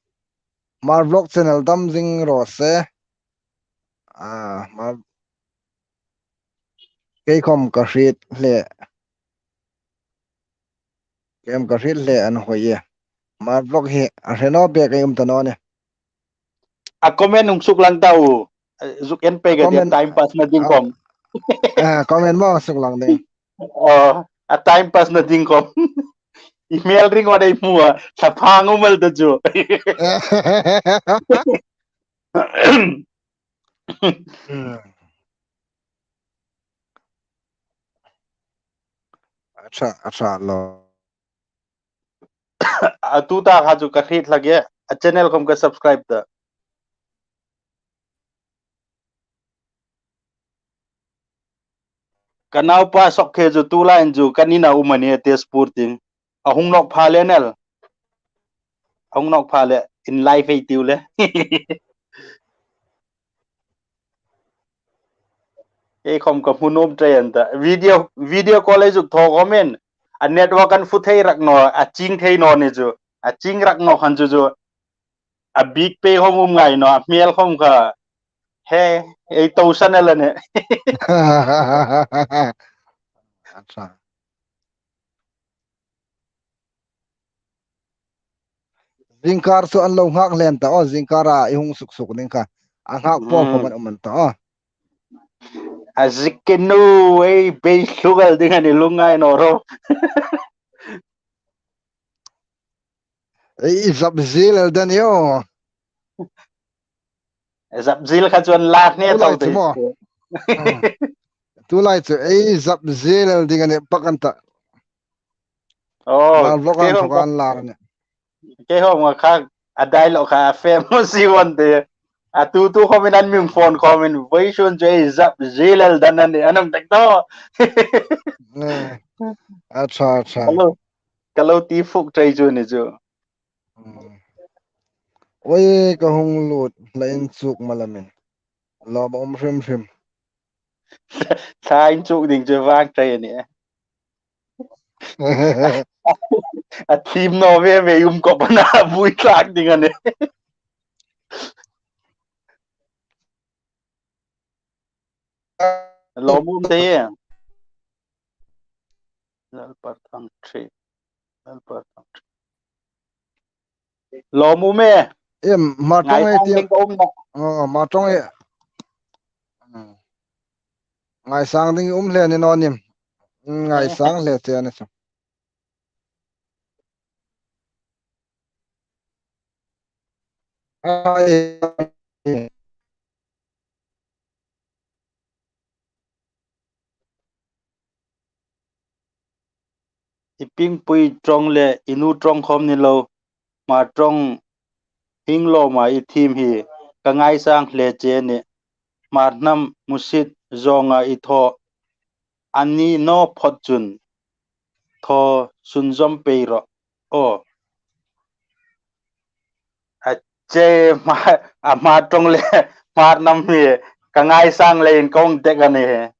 Hmar Vlog channel dam zing ro se. Ah, Hmar, kei khom ka hriet hle. Kei khom ka hriet hle, an hoi e. Hmar Vlog hi a hre naw bek ei um ta naw ni. A comment hung suk lang ta u. Zuk en pei ka ti, comment, time pass na ding khom. Ah, comment maw suk lang ding. Oh, a time pass na ding khom. Email ring wa dai mua. Sa phang u mal ta chu. Hmm. Acha, acha lo. A tu ta kha chu ka hriet hlak e, a channel khom ka subscribe ta. Ka naupa Sokhe chu tu lai chu kan ina um a ni e, Tezpur tieng. A hung nawk pha le nel. A hung nawk pha le, inlai fei tiu le. Ei khom ka hmu nuom trei an ta. Video, video call ei zuk thaw khom in. A network an fu thei rak naw, a ching thei naw ni chu. A ching rak naw khan chu chu. A bik pei khom um ngai naw, a hmel khom kha. He, ei to san el a ni. Acha. Zingkar chu an lo nghak len ta aw, zingkar a i hung suk suk ding kha. A nghak po, hmm, khom an um an ta aw. A zik ke nu, ei bei hlugal ding a ni, lungngai naw ro. Ei zap zie lel dan i aw. Zap zie kha chuan lak hne tho te. Tu lai chu ei zap zie lel ding a ni pak an ta. Oh, Hmar Vlog an thawk an lar a ni. Kei khom kha a dialogue kha famous i wan te. A tu tu khom in an min phone khom in, vawisun chu ei zap zie lel dan a ni, an um tak tho. Acha, acha. Hello. Ka lo ti fuk trei chu ni chu. Hmm. Oi, ka hung lut, la inchuk ma la min. Lawm um hrim hrim. Thla inchuk ding chu vang trei a ni e. A thiem naw ve ve um khawp a na, vui tlak ding a nih. Lawmum te. Lalpa thang thri. Lalpa thang thri. Lawmum e. Em, Hmar ṭawng e. Ngaisang tieng ding ka um naw. Oh, Hmar ṭawng e. Hmm. Ngaisang ding um hle ni naw nim. Hmm, ngaisang hle che a ni chu. Ai. I Pingpui ṭawng le i nu ṭawng khawm ni lo, Hmar ṭawng hieng lawma i thiem hi ka ngaisang hle che a nih. Hmar hnam hmusit zawnga i thaw a ni naw phawt chun thaw sunzawm pei rawh. Aw. A che Hmar, a Hmar ṭawng le Hmar hnam hi ka ngaisang leiin ka hung dek a nih.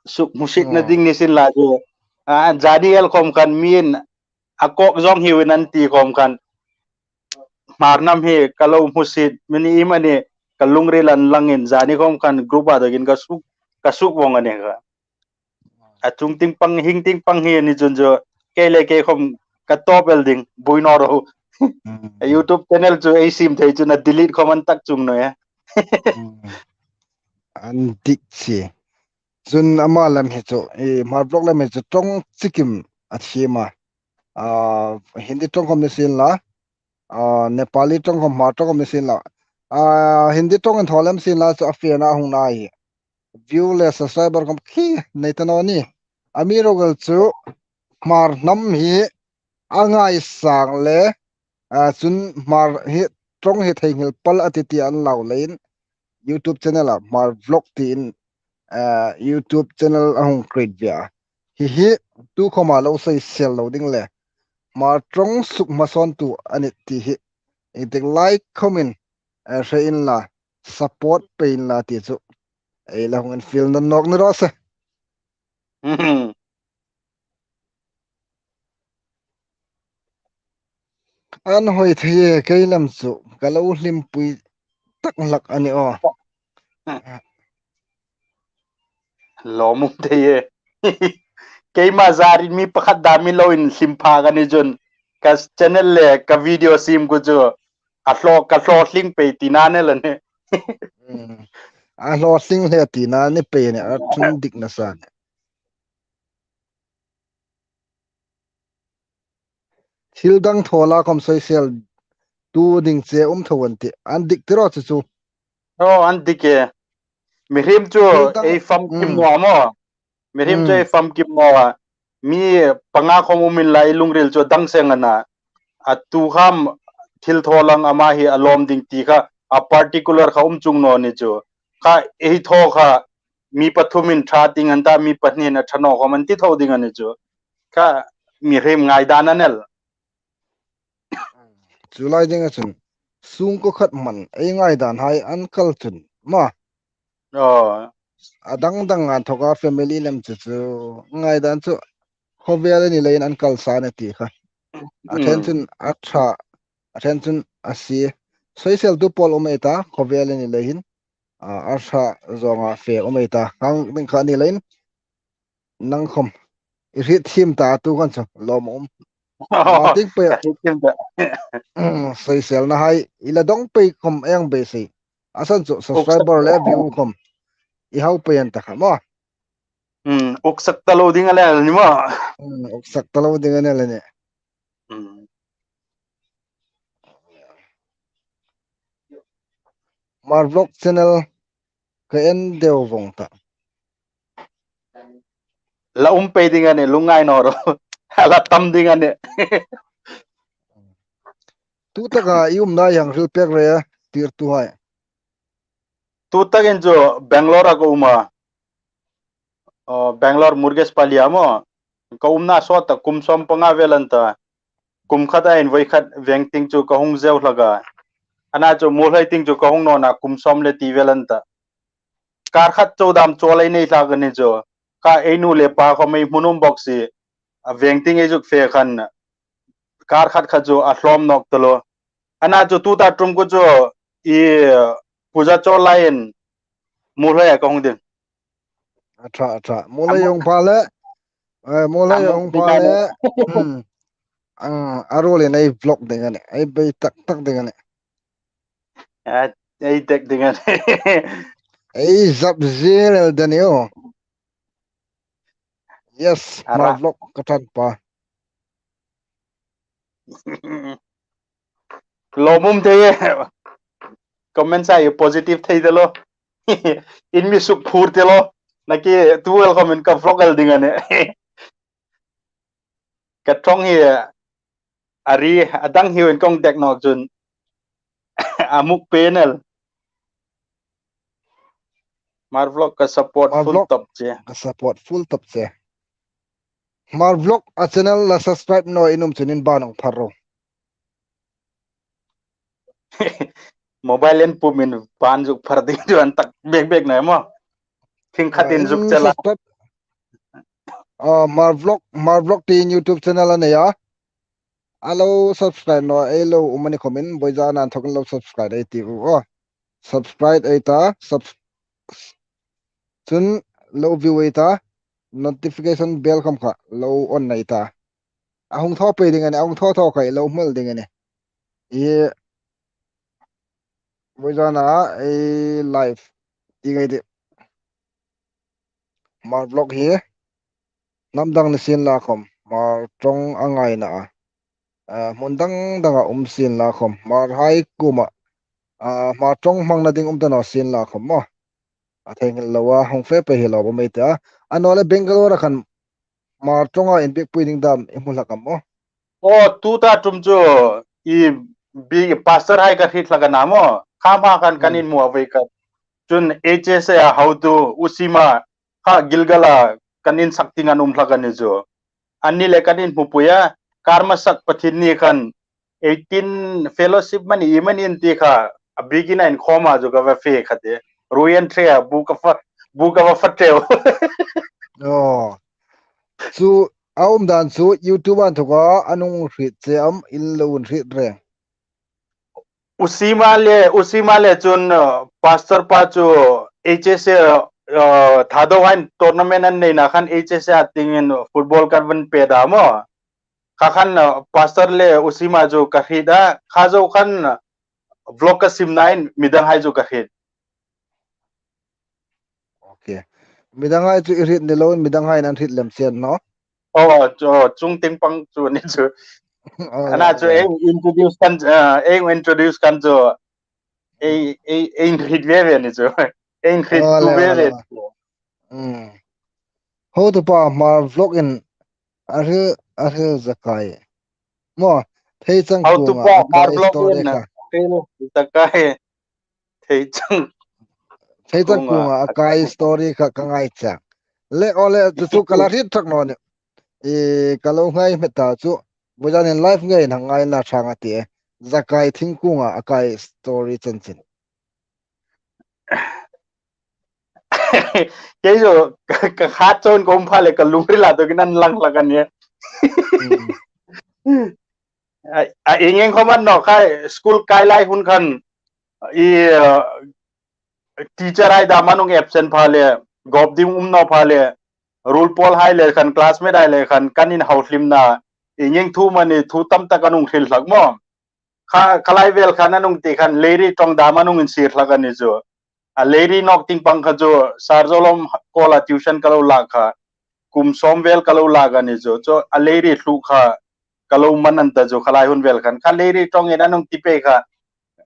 Suk hmusit na ding ni sin la chu. A, zani el khawm khan mi'n a kawk zawng hi vin an ti khawm khan, Hmar hnam hi ka lo hmusit, mi ni im a nih, ka lungril an langin zani khawm khan group-a dawkin ka suk, ka suk vawng a nih kha. A chung tieng pang, hieng tieng pang hi ni chun chu, kei le kei khawm ka tawp el ding, buoi naw ro. Hmm. A YouTube channel chu ei siem thei chun a delete khawm an tak chuong naw e. Hmm. An dik si. Chun ama lam hi chu, i Hmar vlog lam hi chu ṭawng chikim a thiem a. Ah, Hindi ṭawng khawm ni sin la, ah, Nepali ṭawng khawm, Hmar ṭawng khawm ni sin la. Ah, Hindi ṭawng inthaw lem sin la chu a fena hung nei. View le subscriber khawm khi nei ta naw ni. Amiruokchu Hmar hnam hi a ngaisang le, ah, chun Hmar hi ṭawng hi theinghil pal a ti ti an lo leiin YouTube channel-a Hmar vlog tiin, ah, YouTube channel a hung create ve a. Hi hi tu khawma lo soisel lo ding le Hmar ṭawng suk hmasawntu a nih ti hi ei dik like, comment, eh, hre inla, support pei inla ti chu ei la hung infiel nawk ni raw se. An hoi thei e, kei lam chu ka lo hlimpui tak hlak a ni aw. Lawmum thei e. Keima zarin mi pakhat dam mi lo inhlim phak a ni chun ka channel le ka video siem khu chu a hlaw, ka hlaw hling pei tina ni la ni. Hmm. A hlaw hling hle tina ni pei ni, a ṭhung dik nasa ni. Thil dang thaw la khawm soisel tu ding che um tho an ti. An dik ti raw chu chu. Oh, an dik e. Mihriem chu ei famkim naw maw. Mihriem chu ei famkim naw a. Mi panga khawm um inla i lungril chu dang seng a na. A tu kham thil thaw lang ama hi a lawm ding ti kha a particular kha um chuong naw ni chu. Kha ei thaw kha mi pathumin ṭha ding an ta, mi pahnin a ṭha naw khawm an ti tho ding a ni chu. Kha mihriem ngaidan a ni el. Chu lai dinga chun sungkuo khat man ei ngaidan hai an kal chun maw. Oh. A dang dang a inthoka family lem chu chu ngaidan chu khawvel a ni leiin an kal sa a ni ti kha. A ṭhen chun a ṭha, a ṭhen chun a sie. Soiseltu pawl um ei ta, khawvel a ni lei hin. A, a ṭha zawnga fe um ei ta. Khang ding kha ni leiin nang khawm i hriet thiem ta tu khan chu lawmum. Ma ting pei. Ka hriet thiem ta. Mm, soiselna hai i la dawng pei khawm ei beisei. A san chu subscriber le view khawm i hau pei an ta kha maw. Mm, uksak ta lo ding a ni el ni maw. Mm, uksak ta lo ding a ni el ni. Mm. Hmar Vlog channel ka en deu vong ta. La um pei ding a nih, lungngai naw ro. A la tam ding a nih. Tu taka i umna hi hang hril pek ro, tirtuhai. Tu takin chu Bangalore-a ka um a. Aw, Bangalore Murugesh Pali-a maw. Ka umna sawt ta kum sawm panga vel an ta. Kum khata invawi khat veng tieng chu ka hung zeu hlak a. Ana chu Muolhoi tieng chu ka hung naw a, kum sawm le ti vel an ta. Kar khat chau dam chawl ei nei hlak a ni chu. Kha ei nu le pa khawm ei hmu nuom bawk si. a veng ting ei zuk fe khan, kar khat kha chu a hlawm nawk ta lo. Ana chu tuta ṭum kha chu i puja chaw lai in mu hlei a ka hung ding. A ṭha, a ṭha. Mu hlei hung pha le. Eh, mu hlei hung pha le. Hmm. Ang, a ruolin ei vlog ding a nih. Ei bei tak tak ding a nih. A, ei tek ding a nih. Ei zap zie lel ding a nih. Yes, Hmar vlog ka ṭan pa. Lawmum thei e. Comment sa i positive thei ta lo. In mi suk phur ta lo. Naki tu el comment ka vlog el ding a nih. Ka ṭawng hi a ri, a dang hi in kong dek nawk chun. A muk panel. Hmar vlog ka support Hmar full vlog. Top che. Ka support full top che. Hmar vlog a channel la subscribe naw in um chun in ban hung phar ro. Mobile en pum in ban zuk phar ding chu an tak bek bek na maw. Thing khat in zuk chela. Subscribe. Ah, Hmar vlog, Hmar vlog ti in YouTube channel a nei a. A lo subscribe naw, ei lo um a ni khawmin, voizan an thawk in lo subscribe ei ti u aw. Subscribe ei ta, sub-, chun lo view ei ta, notification bell khawm kha lo on ei ta. A hung thaw pei ding a nih, a hung thaw thaw kha ei lo hmu ding a nih. I voizan a ei live ti ngai ti. Hmar vlog hi hnam dang ni sien la khawm, Hmar ṭawng a ngaina a, a, hmun dang danga um sien la khawm, Hmarhai kuoma, a, Hmar ṭawng hmangna ding um ta naw sien la khawm maw. A thei nghal lo a, hung fe pei hi lo ba mei ta. A naw le Bangalore a khan Hmar ṭawnga inbiekpui ding dam i hmu hlak am maw? Aw, tuta ṭum chu i bi pastor hai ka hriet hlak a na maw. Kha hma khan kan inhmu a vei kha. Chun H S A a hotu Usima kha Gilgal a kan insak ding an um hlak a ni chu. Anni le kan inhmupui a, kar masak Pathienni khan eighteen fellowship mani i mani in ti kha a bikin a inkhawma chu ka va fe kha ti. Ruian thre a bu ka fa, bu ka va fa teu. Aw. Chu a um dan chu YouTube an thawka an hung hriet che am, in lo hung hriet reng? Usima le, Usima le chun, uh, pastor pa chu H S A, uh, Thadou hain tournament an neina khan H S A a tingin football kan van pe da maw. Kha khan, uh, pastor le Usima chu ka hriet a, kha zo khan, uh, vlog ka simna in midang hai chu ka hriet. Okay. Midang hai chu i hriet ni lo, midang hai an hriet lem sien naw. Oh, chu, chung ting pang chu ni chu. Oh, ana chu okay. Ei introduce kan, uh, ei introduce kan chu. Ei, ei, ei hriet ve ve ni chu. Ei hriet tu ve ve. Hmm. Hotupa Hmar vlog in a hril, a hril Zakai. Maw, thei chang kuonga a kai story kha. Zakai. Thei chang. Thei chang kuonga a kai story kha ka ngai chang. Le, aw le, chu chu ka la hriet thak naw ni. I ka lo ngai hmet ta chu. Voizan in live ngei na ngai na chang a ti e. Zakai thingkunga a kai story chanchin. Kei chu ka, ka khat chun ka um pha le ka lungrila dawkin an lang hlak a nih. Hmm. A, a, ieng ieng khawm a ni naw khai, school kai lai hun khan i, uh, teacher hai dam an hung absent pha le, gop ding um naw pha le, rul pawl hai le khan, classmate hai le khan kan inhauhlimna, ieng ieng thu mani thu tam tak an hung hril hlak maw. Kha, kha lai vel khan an hung ti khan Leiri ṭawng dam an hung insir hlak a ni chu. A Leiri nawk ting pang kha chu Sir Zolom kuoma tuition ka lo lak kha. Kum sawm vel ka lo lak a ni chu. Chu a Leiri hlu kha ka lo man an ta chu kha lai hun vel khan. Kha Leiri ṭawngin an hung ti pei kha.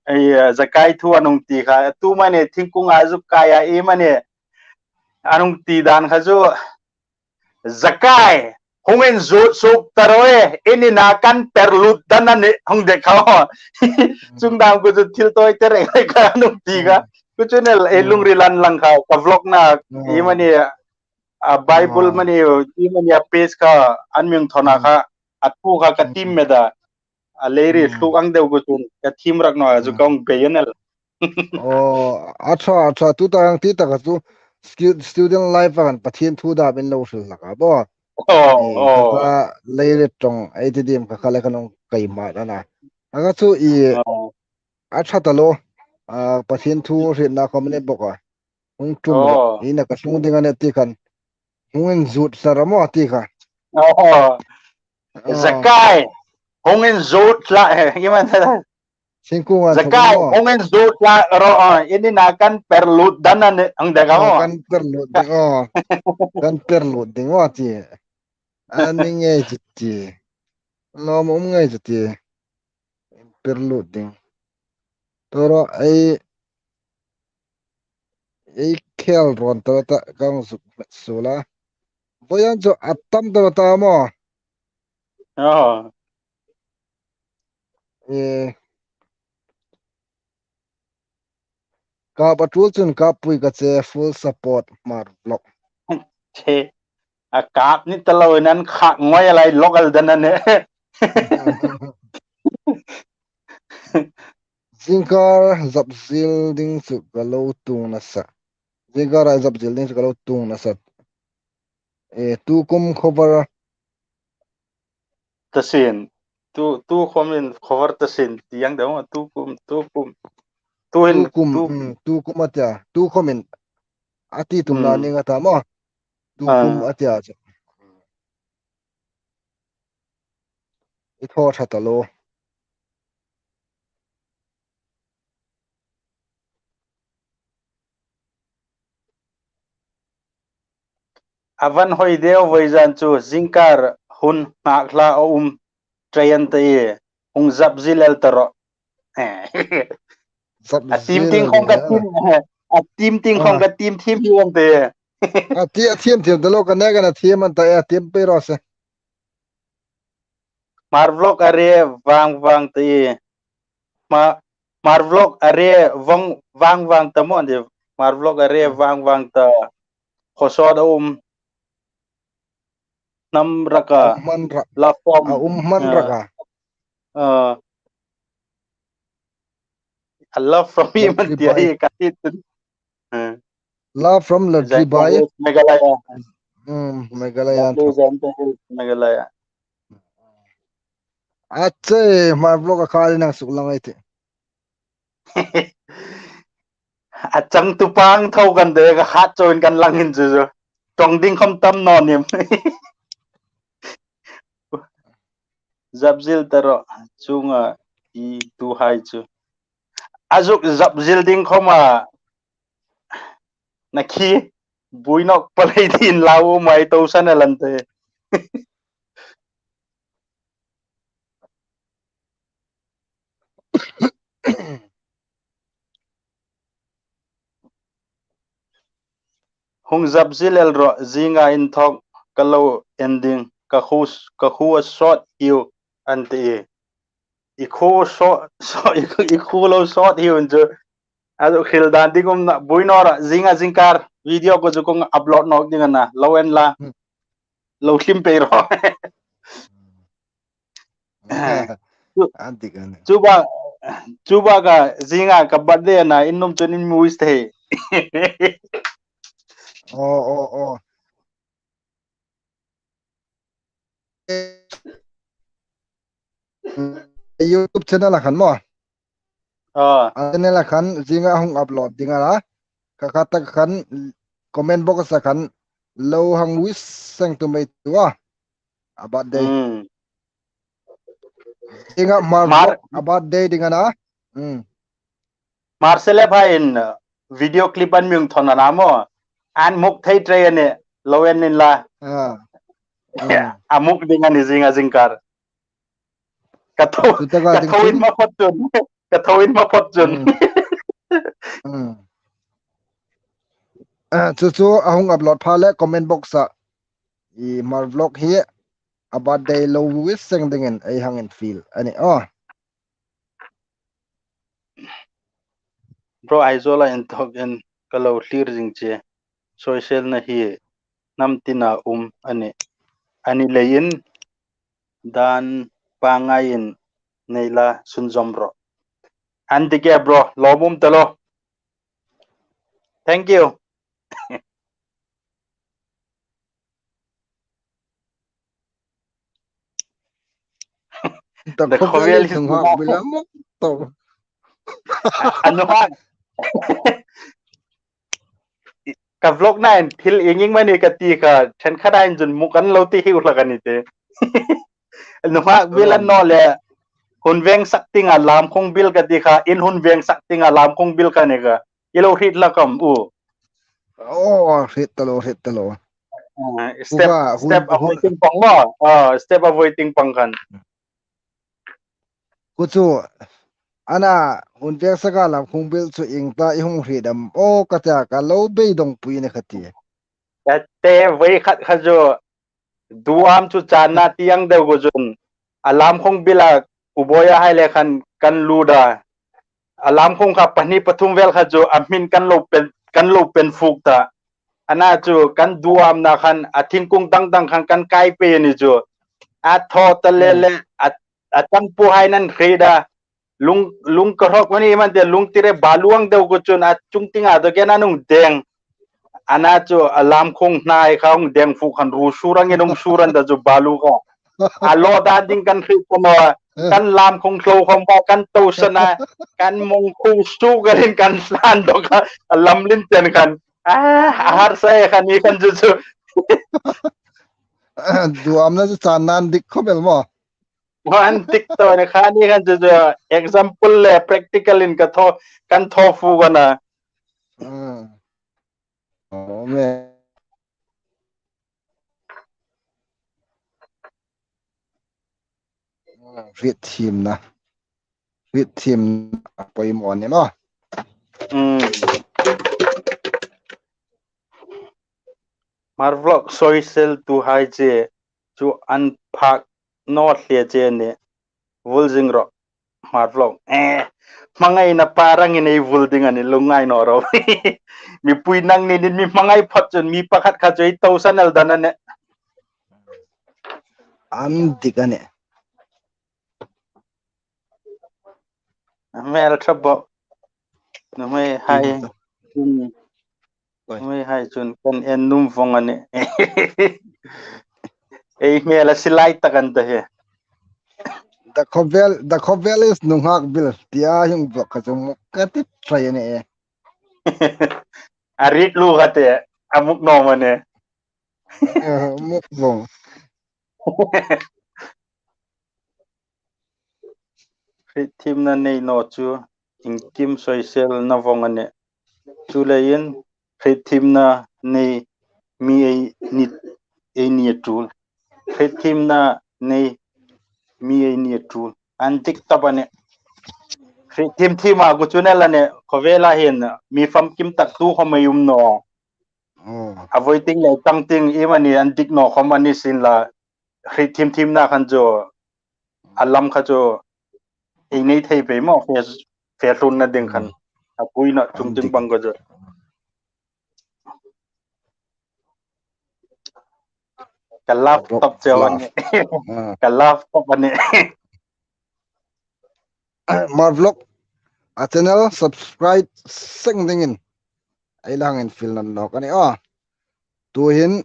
Ei, Zakai thu an hung ti kha. Tu mani thingkunga zuk kai a, i mani an hung ti dan kha chu. Zakai, hung inzut suk ta ro e, in ina kan per lut dan a nih hung dek kha. Chung dam kha chu thil tawi te reng reng kha an hung ti kha. Kha chu nel ei lungrila an lang kha, ka vlog na, i mani, a Bible mani, i mani a page kha, an mi hung thawn a kha, a thu kha ka thiem met a. A Leiri hluk ang deu kha chun, ka thiem rak naw a chu ka hung bei a nel. Aw, a ṭha, a ṭha, tuta ang ti taka chu stu-, student life a kan Pathien thu dam in lo hril hlak a, bo. Oh, eh, oh. Ka lei ret tong, ei ti dim ka kha le ka nong kai ma na na. A ka chu i, oh, a ṭha ta lo, a, Pathien thu hrietna khom ni bok a. Hung tum ro, oh, i na ka tlung ding a nih ti khan. Hung inzut hla ro maw ti kha. Oh. Oh. Zakai, hung inzut hla, eh, i man. Singkung a Zakai, thawk maw? Hung inzut hla ro, oh, ini na kan perlut dan a nih, ang dek a, oh, maw? Kan perlut ding, oh. Kan perlut ding, oh, ti. A ni ngei chu ti. Lawm um ngei chu ti. Perlut ding. Toro ei, ei khel ron toro ta kang suk sula. Voidan chu a tam toro ta maw. Oh. Eh. Kap a tul chun kap pui ka che, full support Hmar vlog. Che, a kap ni ta lo nan kha ngoi lai local dan a nih. Zingkar zap zil ding chu ka lo tung nasa. Zingkar a zap zil ding chu ka lo tung nasa. Eh, tu kum khawvar. Tasin. Tu, tu khawmin khawvar tasin. Tiang deu, tu kum, tu kum. Tu hin, tu kum, tu, mm, tu kum a tia. Tu khawmin. A ti tum na, mm, ni nga ta maw. Tu, ah, kum a tia chu. I thaw ṭha ta lo. A van hoi deu voizan chu zingkar hun ngak hla a um treian ta i, hung zap zil el ta ro. Zap zil el ding a. A tim ting khong ka tim, a tim ting khong ka tim thim hi an te. A ti a thiem thiem ta lo ka ne ka na thiem an ta e, a thiem pei ro se. Hmar vlog a re vang vang ta i. Hma-, Hmar vlog a re vang vang ta maw ni. Hmar vlog a re vang vang ta. Khawsawt a um. Hnam raka. A um hman rak. Love from, a um hman rak a. Uh, a love from me man tia hi ka ti tun. Uh. Love from Ladribai. Meghalaya. Mm, Meghalaya. Meghalaya. Ache, Hmar vlog a kha ni nang suk lang ai ti. A changtu pang tho kan de ka hat chon kan lang hin chu chu. Tong ding khom tam naw nim. Zap zil ta ro, chunga i tu hai chu. A zuk zap zil ding khom a. Na khi, bui nawk palei din lau mai to san a lan te. Hung zap zil el ro, zinga inthawk ka lo en ding, ka khu, ka khu a sawt hiu an ti. I khu sawt, sawt, i khu, i khu lo sawt hiu an chu. A chu khil dan ding um na, bui naw ra, zinga zingkar, video ko chu kong upload nawk ding a na, lo en la. Hmm. Lo hlim pei ro. An dik an. Chuba, chuba ka zinga ka birthday a na, in num chun in wish thei. Oh, oh, oh. YouTube channel a khan maw? Ah. A channel a khan zinga hung upload ding a la. Ka kha tak khan comment box a khan lo hang wish seng tum ei tua. A birthday. Hmm. Zinga Hmar, Hmar vlog a birthday ding a na. Hmm. Hmar celeb hai in, uh, video clip an mi hung thawn a na maw. An muk thei trei a ni, lo en in la. Ah. Ah. A muk ding a ni zinga zingkar. Ka tho, ka tho in ma phot chun. Ka tho in ma phot chun. Mm. Mm. Ah, chu chu a hung upload pha le comment box a. I Hmar vlog hi a birthday lo wish seng dingin ei hang infiel a ni. Oh. Bro, Aizawl a inthawk in ka lo thlir zing che. Soiselna hi hnam tina um a ni. A ni leiin dan pangngaiin nei la sunzawm rawh. An ti ke bro, lawmum ta lo. Thank you. The Khawvel is nunghak bil a muk tawp. A nunghak. Ka vlog-nain thil ieng ieng am a ni ka ti kha, ṭhenkhatin chun muk an lo ti hi u hlak a ni ti. Nunghak bil a ni naw le, hun veng sak dinga lamkhung bil ka ti kha, in hun veng sak dinga lamkhung bil ka ni kha. I lo hriet hlak am u? Oh, hriet ta lo, hriet ta lo. Ah, step, step avoiding pang maw. Ah, step avoiding pang khan. Kha chu, ana, hun veng saka lamkhung bil chu ieng ta i hung hriet am? Oh, ka ta, ka lo beidongpui ni kha ti. Ka te voi khat kha chu, duam chu channa tieng deu kha chun, a lamkhung bila u Bawia hai le khan kan lut a. A lamkhung kha pahni pathum vel kha chu a hmin kan lo pen, kan lo pen fuk ta. Ana chu kan duamna khan a thingkung dang dang khan kan kai pei a ni chu. A thaw ta le le, a, a tangpu hai nan hriet a. Lung, lung ka hrok mani man te lung tire balu ang deu kha chun a chung tinga dawk khan an hung deng. Ana chu a lamkhung hnai kha hung deng fuk khan ru sur angin hung sur an ta chu balu kha. A lo dan ding kan hriet ta naw. Kan lamkhung hlo khom kha kan tosan a. Kan mong khu su ka rin kan hlan dawk a. A lamlien chen khan. Ah, a harsa e kha ni khan chu chu. Duamna chu channa an dik khawp el maw. An dik tawp a ni kha ni khan chu chu. Example le practical-in ka thaw, kan thaw fuk a na. Mm. Oh, man. Hriet thiemna. Hriet thiemna a poimaw a ni maw. Mm. Hmar vlog, soisel tuhai che chu an phak naw hle che ni. Vul zing ro. Hmar vlog. Eh, hmangaina par angin ei vul ding a ni, lungngai naw ro. Mipui nangnin mi hmangai phawt chun mi pakhat kha chu ei tosan el dan a nih. An dik a nih. Hmel ṭha bawk. Nuhmei hai. Oi. Nuhmei hai chun kan en nuom vong a nih. Ei hmel a silai tak an ta hi. The Khawvel, the Khawvel is nunghak bil. Tia hung bawk kha chu muk ka ti try a nih. A rit lu kha te, a muk naw am a nih. Eh, muk vong. Hriet thiemna nei naw chu, iengkim soisel na vong a nih. Chuleiin, hriet thiemna nei mi ei ni, ei ni a ṭul. Hriet thiemna nei mi ei ni a ṭul. An dik tawp a nih. Hriet thiem thiema kha chu ni la nih, khawvela hin mi famkim tak tu khom ei um naw. Oh. A voi ting le tang ting iemani an dik naw khom a ni sien la. Hriet thiem thiemna khan chu, a lam kha chu, ei nei thei pei maw, fe, fe hlunna ding khan. Mm. A pui naw, an chung ting dik bang kha chu. Ka love top cheu a nih. Ah. Ka love top a nih. Hmar vlog, a channel subscribe seng dingin ei la hang infiel nawk a nih a. Tuhin,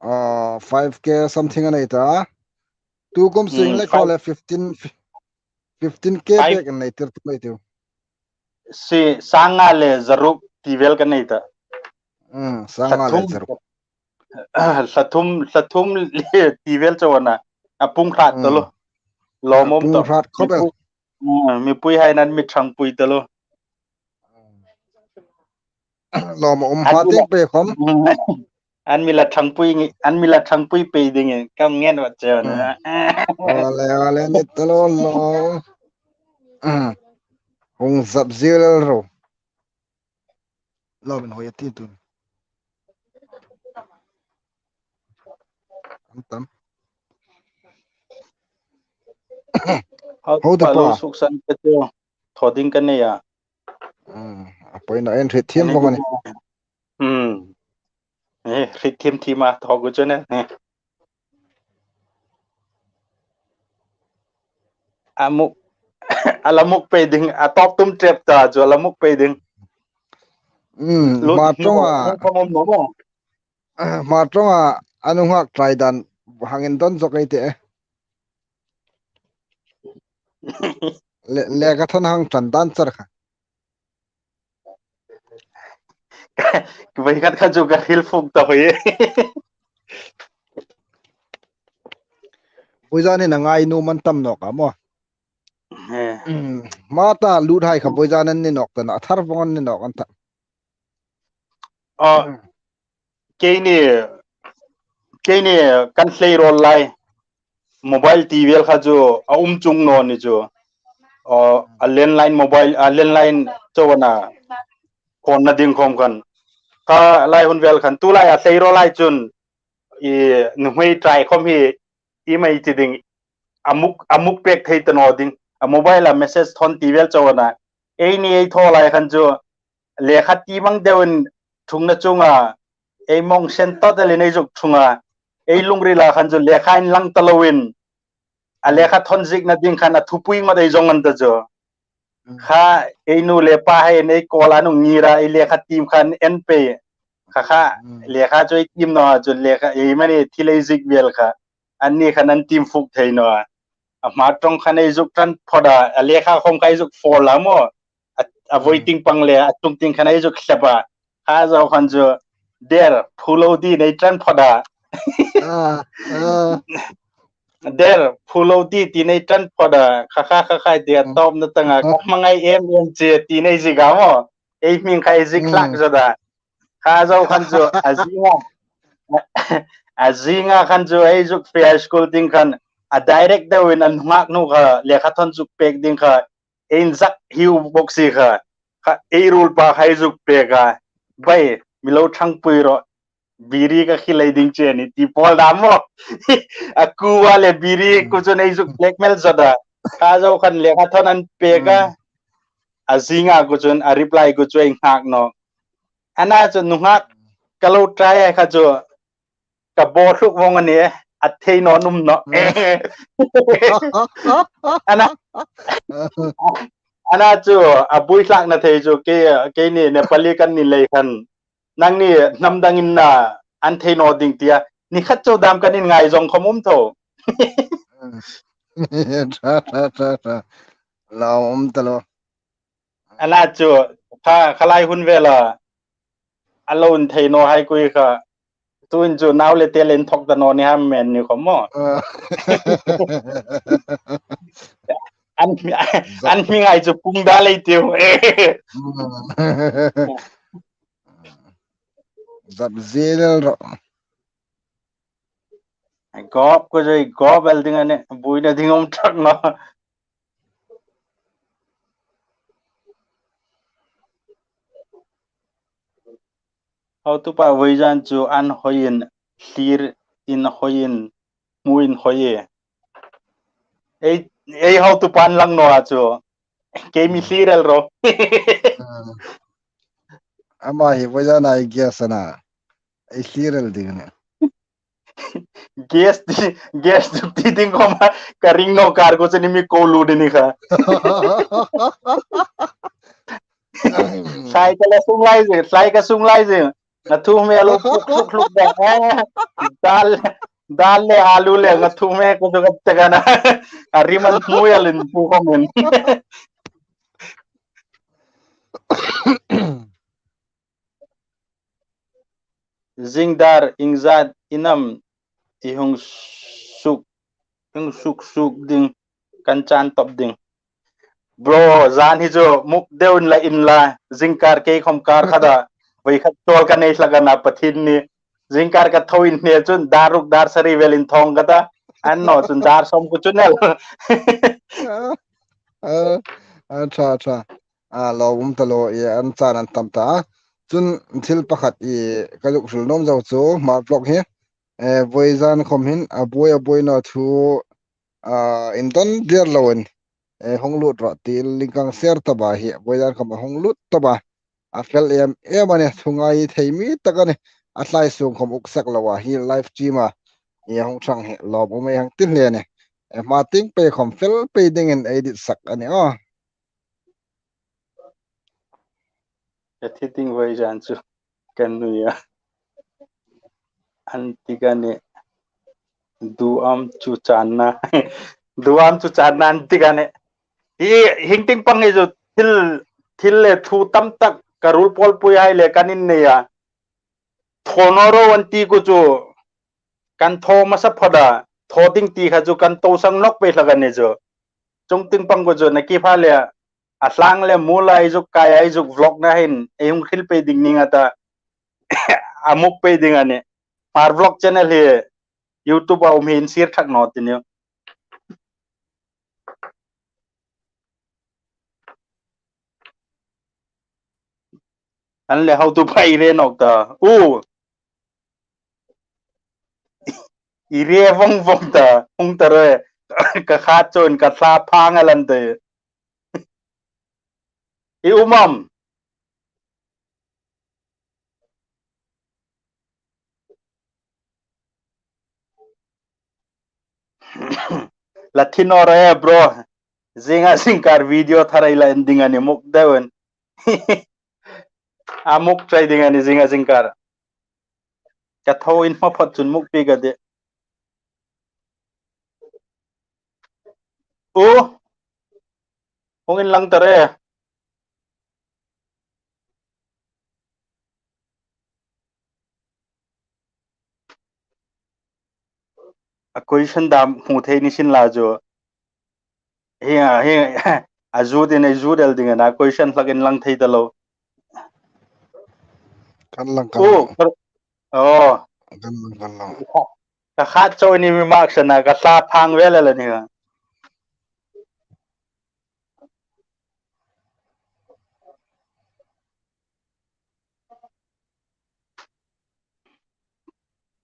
ah, five K something a nei ta. Tu kum sing le khawle fifteen, fifteen K bek an nei tir tu mai tiu. Si, sanga le zaruk ti vel ka nei ta. Mm, sanga le zaruk. Hla thum, hla thum le ti vel chau a na. A pung hrat ta lo. Lawm um ta. Pung hrat khawp el. Mipui, ah, mipui hai nan mi ṭhangpui ta lo. Lawm um hma tik pei khom. An mi la ṭhangpui ngi, an mi la ṭhangpui pei ding e, kam ngen wat che. Hmm. Ole, ole, ni ta lo lo. Hmm. Hung zap zil ro. Lo min hoi ti tun. Tam tam. Ho ta pa. Lo suksan ka chu. Thaw ding ka nei a. Hmm. A poi na en hriet thiem bawk a ni. Hmm. Eh, hriet thiem thiem a thaw ku chu ne. Eh. A muk, a la muk pei ding, a tawp tum trep ta chu a la muk pei ding. Hmm, lut ma hi ṭawnga, mo, mo, mo, mo. Hma ṭawnga a nunghak try dan hang indon zok ei tih. Le, lekha thawn hang ṭan dan char kha. Voi khat kha chu ka hril fuk ta hoi. Voizan hin a ngai nuom an tam nawk a maw. He. Mm, hma ta lut hai kha voizan an ni nawk ta na, a thar vong an ni nawk an ta. A, keini, keini kan hleiruol lai. Mobile ti vel kha chu a um chuong naw ni chu. A, a landline mobile, a landline chauh a na. Phone na ding khom khan. Kha lai hun vel khan. Tu lai a hleiruol lai chun. I nuhmei trai khom hi. I mai ti ding. A muk, a muk pek thei ta naw ding. A mobile a message thawn ti vel chauh a na. Eini ei thaw lai khan chu. Lekha ti mang deuin ṭhungna chunga, ei mawng sen tawt elin ei zuk ṭhunga, ei lungrila khan chu lekha inlang ta loin, a lekha thawn ziekna ding khan a thupui ngot ei zong an ta chu. Mm. Kha, ei nu le pa hai ei kawl a nung ngira, ei lekha tiem khan en pei. Kha kha, Mm. lekha chu ei tiem naw chu lekha, ei mani thil ei ziek vel kha. Anni khan an tiem fuk thei naw. A hma ṭawng khan ei zuk ṭan phawt a, a lekha khom kha ei zuk fol a maw. A, a voi Mm. ting pang le, a ṭung ting khan ei zuk hlep a. Kha zo khan chu, der, phu lo di nei ṭan phawt a. Ah, ah. Der, phu lo di ti nei ṭan phawt a. Kha, kha, kha, kha, ti a Mm. tawp na tang a. Ka hmangai em em che ti nei ziek a maw. Ei hming kha ei ziek Mm. hlak zo da. Kha zo khan chu, a zinga. A zinga khan chu, ei zuk fe high school ding khan. A direct deuin a nunghak nu kha, lekha thawn zuk pek ding kha. Ei inzak hiu bok si kha. Kha ei ruol pa kha ei zuk pek a. Bai, mi lo ṭhangpui ro. Biri ka khi lei ding che ni ti pawl da maw. A kuva le biri Mm. ku chun ei zuk blackmail zo da. Kha zo khan lekha thawn an pek a. Mm. A zinga ku chun, a reply ku chu ei nghak naw. Ana chu nunghak ka lo try a kha chu. Ka bo hluk vong a ni, a thei naw nuom naw. Mm. Ana, ana chu, a buoi hlak na thei chu, kei, keini Nepali kan ni lei khan. Nangni hnam dang in na, an thei naw ding tia. Ni khat chu dam kan inngai zong khom um tho. Mm. Ṭha, ṭha, ṭha, ṭha. Lo um ta lo. Ana chu, kha, kha lai hun vela, a lo inthei naw hai kui kha, tuin chu nau le te le inthok ta naw ni ham men ni khom maw. Ah. An, an hmingai chu pung da lei tiu. Mm. Zap zie lel ro. Gop ko jai gop el ding a nih, buoina ding um tak naw. Hotupa voizan chu an hoiin, thlir in hoiin, hmuin hoi e. Ei, ei hotupa an lang naw a chu. Kei mi thlir el ro. Hmm. Ama hi voizan a ei guest a na. Ei thlir el ding a nih. Guest ti, guest ti ding khom a, ka ring naw kar ko chun mi ko lut ni kha. Thlai ka la sung lai zing, thlai ka sung lai zing. Nga thu me lo hluk hluk hluk da. Dal, dal le alu le nga thu me ko chu ka ta ka na. A rim an hmu ya lin pu khom in. Zing dar, ieng zat, i nam, i hung suk, hung suk suk ding, kan chan top ding. Bro, zan hi chu muk deu inla inla, zingkar kei khom kar khat a, voi khat chawl ka nei hlak a na Pathien ni. Zingkar ka tho in hne chun, dar ruk dar sari vel inthawng ka ta, an naw chun dar sawm ko chu nel. A, a, a ṭha, a ṭha. A, lawm um ta lo, i an chan an tam ta. Chun thil pakhat i ka zuk hril nuom zo chu, hma vlog hi, e, voizan khom hin, a buoi, a buoi naw thu, a, indon der loin, e, hung lut rawh ti lingkang ser ta ba hi, voizan khom a hung lut ta ba. A fel em em a nih, thungai thei mi tak a nih. A thlai sung khom uk sak lo a, hi live stream a, i hung ṭhang hi, lawm um ei hang ti hle a nih. E, hma tieng pei khom fel pei dingin ei dit sak a nih aw. Ka thi ding voizan chu ka nuia. An ti ka nih. Duam chu channa. Duam chu channa an ti ka nih. Hi hing ting pang hi chu thil, thil le thu tam tak ka ruol pawlpuihai le kan innei a. Thaw naw ro an ti kha chu kan thaw hmasa phawt a, thaw ding ti kha chu kan tosang nawk pei hlak a ni chu. Chuong ting pang kha chu nakie pha le a hlang le muol a ei zuk kai a, ei zuk vlog na hin ei hung hril pei ding ning a ta, a muk pei ding a nih. Hmar Vlog channel hi YouTube-a um hi insir thak naw ti ni. An le hautupa i re nawk ta. U. I re vong vong ta. Hung ta re. Ka khat chun ka thla phang a lan te. I um am. La thi naw ro e, bro. Zinga zingkar video thar ei la en ding a ni, muk deu in. A muk chai ding a ni zinga zingkar. Ka thaw inhma phawt chun muk pei ka tih. U. Hung inlang ta re. A question dam hmu thei ni sin la chu. Hi, hi, a zut in, a zut el ding a na, question hlak inlang thei ta lo. Kan lang, kan Oh, lang. Kar-, oh. Kan lang, kan lang. Ka khat chau ni mi mak sana, ka thla phang vel a la ni ka.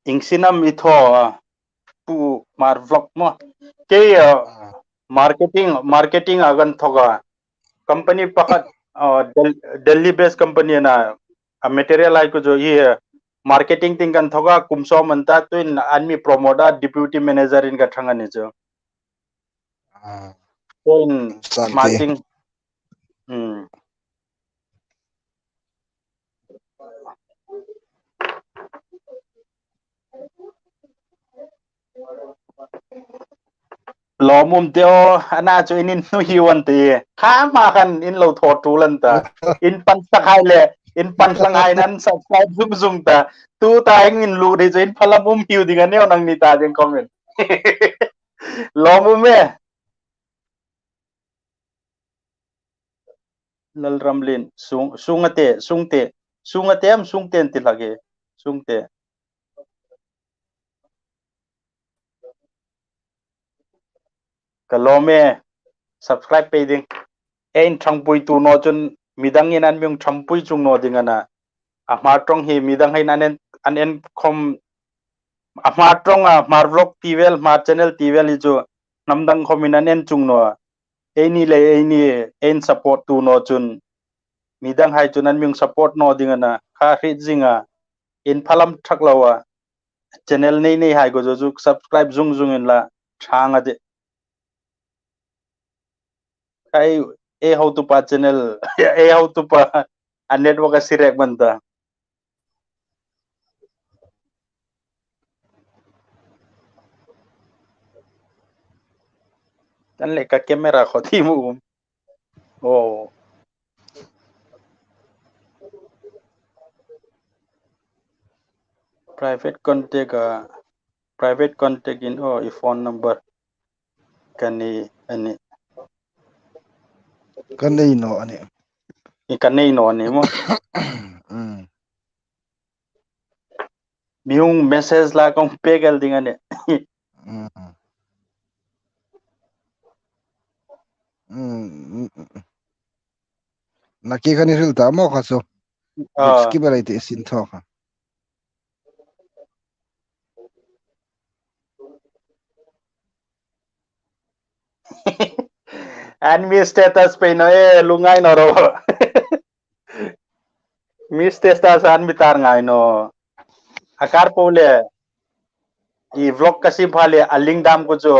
Ieng sin am i thaw a, Pu Hmar Vlog maw. Kei, uh, Ah. marketing, marketing a kan thawk a. Company pakhat, uh, Del-, Delhi based company a na, a material ai ku jo i, uh, marketing tieng kan thawk a, kum sawm an ta tuin an mi promote a, deputy manager in ka thang a ni chu. Ah. Tuin Sante. Marketing. Hmm. Lawmum te aw, a na chu in inhnu hiu an ti. Kha ma khan in lo thaw tul an ta. In panhlanghai le, in panhlanghai nan subscribe zung zung ta. Tu ta in inlut ding chu in phalam um hiu ding a neu nang ni ta ding comment. Lawmum e. Lalramlien, sung, sung a te, sung te, sung a te am sung te an ti hlak e, sung te. Ka lawm e, subscribe pei ding. Ei inṭhangpui tu naw chun midang in an mi hung ṭhangpui chuong naw ding a na. A Hmar ṭawng hi midang hai an en, an en khawm, a Hmar ṭawng a, Hmar Vlog ti vel, Hmar channel ti vel hi chu hnam dang khawmin an en chuong naw a. Eini le eini, ei insupport tu naw chun, midang hai chun an mi hung support naw ding a na, kha hriet zing a, in phalam thak lo a, channel nei nei hai ko chu subscribe zung zung inla, ṭhang a tih. Ei, ei hotupa channel, ei hotupa a network a sirek man ta. Kan le ka camera khaw ti mu um. Oh. Private contact a, private contact in, oh, i phone number. Ka nei a nih. Ka nei naw a nih. I ka nei naw a nih maw. Mm. Mi hung message la kong pek el ding a nih. Mm. Mm, mm, mm. Nakie khan i hril ta maw kha chu. Ah. Skip a lei ti sin thaw kha. An mi status pei naw e, lungngai naw ro. Mi status an mi tar ngai naw. A kar po le, i vlog ka siem pha le, a link dam ko chu,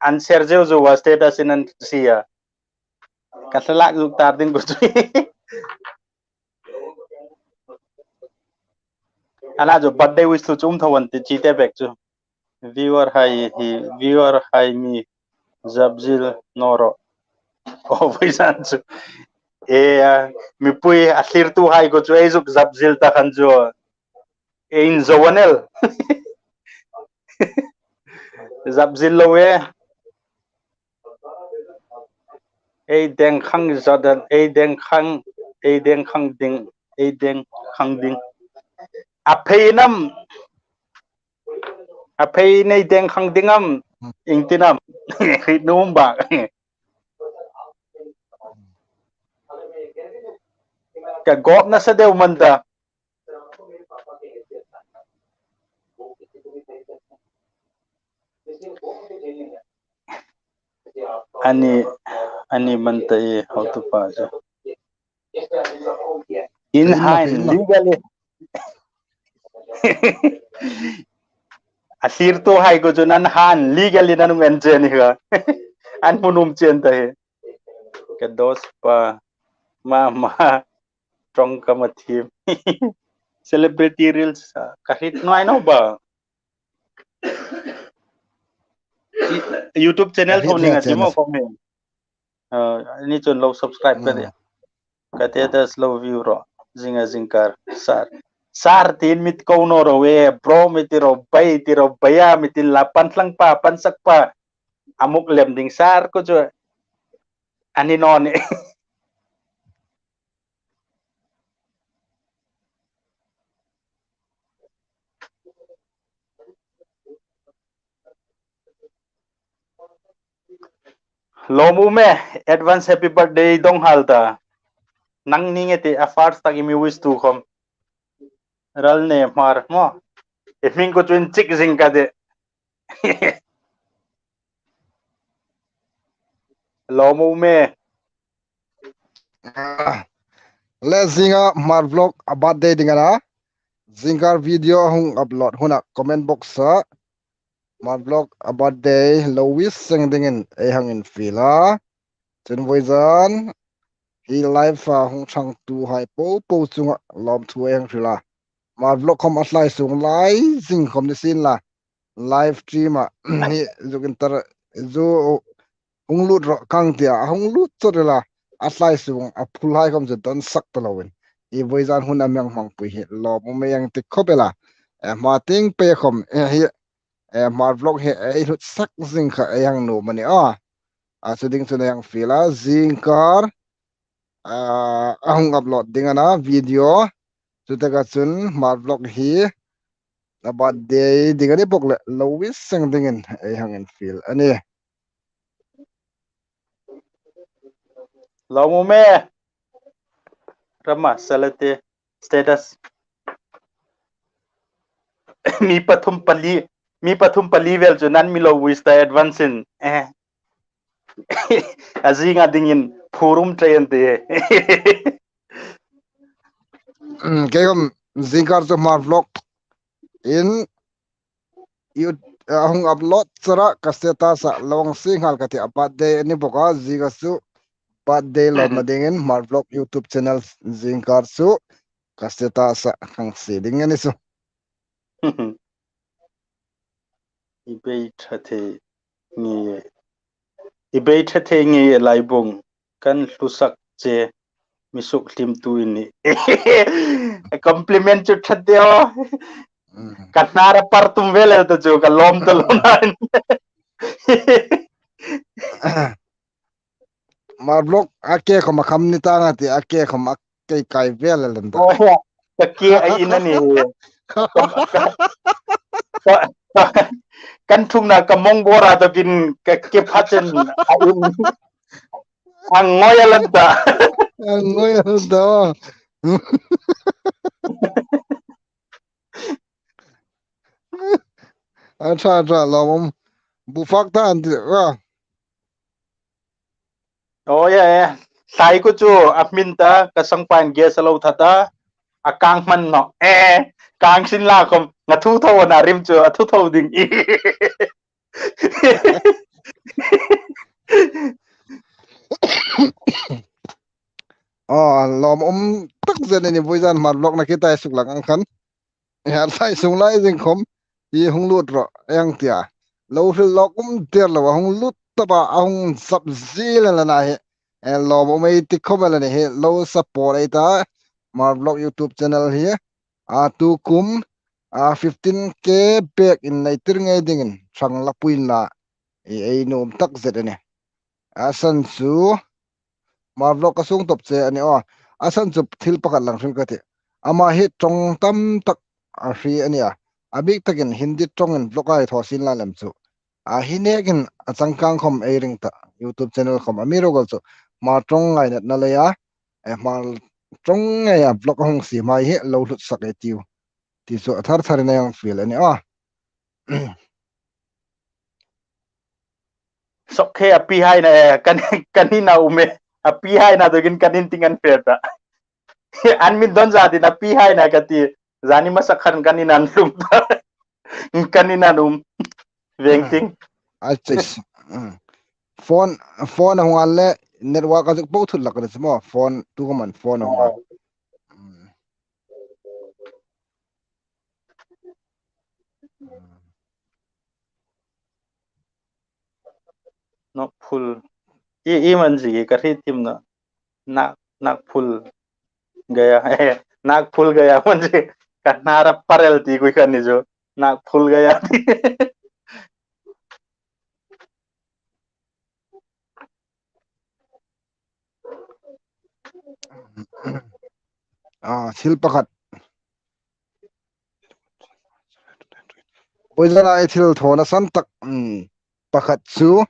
an share zeu zeu a status in an sie a. Ka thlalak zuk tar ding ko chu. A na chu birthday wish thu chu um tho an ti chi te bek chu. Viewer hai hi, viewer hai mi zap zil naw ro. Aw, voizan chu. E, a, mipui a thlirtuhai kuo chu ei zuk zap zil ta khan chu. Ei inzo a ni el. Zap zil lo e. Ei deng khang zat a, ei deng khang, ei deng khang ding, ei deng khang ding. A phei nam. A phei nei deng khang ding am. Ieng tin am. Hriet nuom bak. Ka gop nasa deu man ta. Ani, ani man ta e, hautupa chu. In hand legally. A thlirtuhai kuo chun an hand legally an hung en che a ni kha. An hmu nuom che an ta hi. Ka dose pa. Mama. Ṭawngkam a thiem. Celebrity reels, ah, ka hriet nuom naw ba. YouTube channel tho ning a ti maw ko me. Ah, ni chun lo subscribe ka ti. Mm. Ka status lo view ro. Zinga zingkar. Sir. Sir tin mi ko naw ro e, bro mi ti ro, bai ti ro, baiya mi ti la, pan thlang pa, pan sak pa. A muk lem ding sir kuo chu. A ni naw ni. Lawm um e, advance happy birthday dong hal ta. Nang ni nge ti a first tak i mi wish tu khom. Ral ne Hmar maw. I hming kuo chu inchik zing ka ti. Lawm um e. Ah, le zinga Hmar Vlog a birthday ding a na. Zingkar video a hung upload huna comment box a Hmar Vlog a birthday lo wish seng dingin ei hang infiel a. Chun voizan hi live a hung ṭhangtuhai popo chunga lawmthu ei hang hril a. Hmar Vlog khom a hlai sung lai zing khom ni sien la. Live stream a hi zuk inter zu hung lut rawh ka hang ti a, a hung lut chawt el a, a hlai sung a phulhai khom chu don sak ta loin. I voizan hun a mi hang hmangpui hi lawm um e, ieng tik khop el a. E, hma tieng pei khom, e, hi, e, Hmar Vlog hi, e, ei hlut sak zing kha ei hang nuom a ni a. A chu ding chun ei hang fiel a, zingkar, a, a hung upload ding a na video. Chu taka chun Hmar Vlog hi a birthday ding a ni bawk le lo wish seng dingin ei hang infiel a nih. Lawm um e. Rama, Salate, status. Mi pathum pali, mi pathum pali vel chu nan mi lo wish ta advance in. Eh. A zinga dingin phurum train te. Mm, kei khom zingkar chu Hmar Vlog in, a hung upload chara ka status a lo hang sie nghal ka ti a, birthday a ni bawk a, zinga chu birthday lawmna dingin Hmar Vlog YouTube channel zingkar chu ka status a hang sie ding a ni chu. I bei ṭha thei nge, i bei ṭha thei nge lai bung kan hlusak che mi suk hlimtu i nih. Compliment chu ṭha deu. Mm. Ka hnar a par tum vel el ta chu ka lawm ta lo na. Hmar Vlog a ke khom a kham ni ta nga ti a ke khom a kei kai vel el ta. Oh, ya. Ka ke a in a ni. Ka, ka, ka, kan thungna ka mong bora ta bin ka ke phachen a in. A ngoi a lan ta. A ngoi a lan ta. A ṭha, a ṭha, lawm um. Bu fak ta an ti ka. Oh, ya, ya. Hlai kuo chu a hmin ta, ka sangpain gas a lo that a. A kang hman naw. Eh, kang sin la khom, nga thu tho na rim chu, a thu tho ding. Oh, lawm um tak zet ni, voizan Hmar Vlog na ki tai suk lang ang khan. He hlai sung lai zing khom, i hung lut rawh, ei hang ti a. Lo hril lawk um der lo, a hung lut ta ba, a hung sap zi le la na hi. Eh, lawm um ei ti khawm el a nih hi, lo support ei ta, Hmar Vlog YouTube channel hi. A tu kum, a fifteen K bek innei tir ngei dingin, ṭhang la pui inla, ei, ei nuom tak zet a nih. A san chu, Hmar Vlog ka sung top che a nih aw. A san chu thil pakhat lang hril ka tih. Ama hi ṭawng tam tak a hriet a nih a. A bik takin Hindi ṭawngin vlog a ei thaw sien la lem chu. A hi nekin a changkang khawm ei ring ta. YouTube channel khawm amiruokchu Hmar ṭawng ngainatna leia, eh, Hmar ṭawng ngeia vlog a hung siem hai hi lo hlut sak ei tiu. Ti chu a thar tharin ei hang fiel a nih aw. Sok khe a pi hai na, eh, kan, kan in a um e. A pi hai na dawkin kan in tieng an fe ta. An min don zat in a pi hai na ka ti. Zani hmasa khan kan in an hlum ta. Kan in an um. Veng tieng. A chis. Mm. Phone, phone a hung an le network a zuk po thut lak a ni chu maw. Phone, tu ka man phone a hung an. Mm. Nagpur. I, i man zi ka hriet thiem naw. Nag, Nagpur. Gaya. Nagpur Gaya man zi. Ka hnar a parel ti kui ka ni chu. Nagpur Gaya. Ah, thil pakhat. Vawizana ei thil thawna san tak, mm, pakhat chu,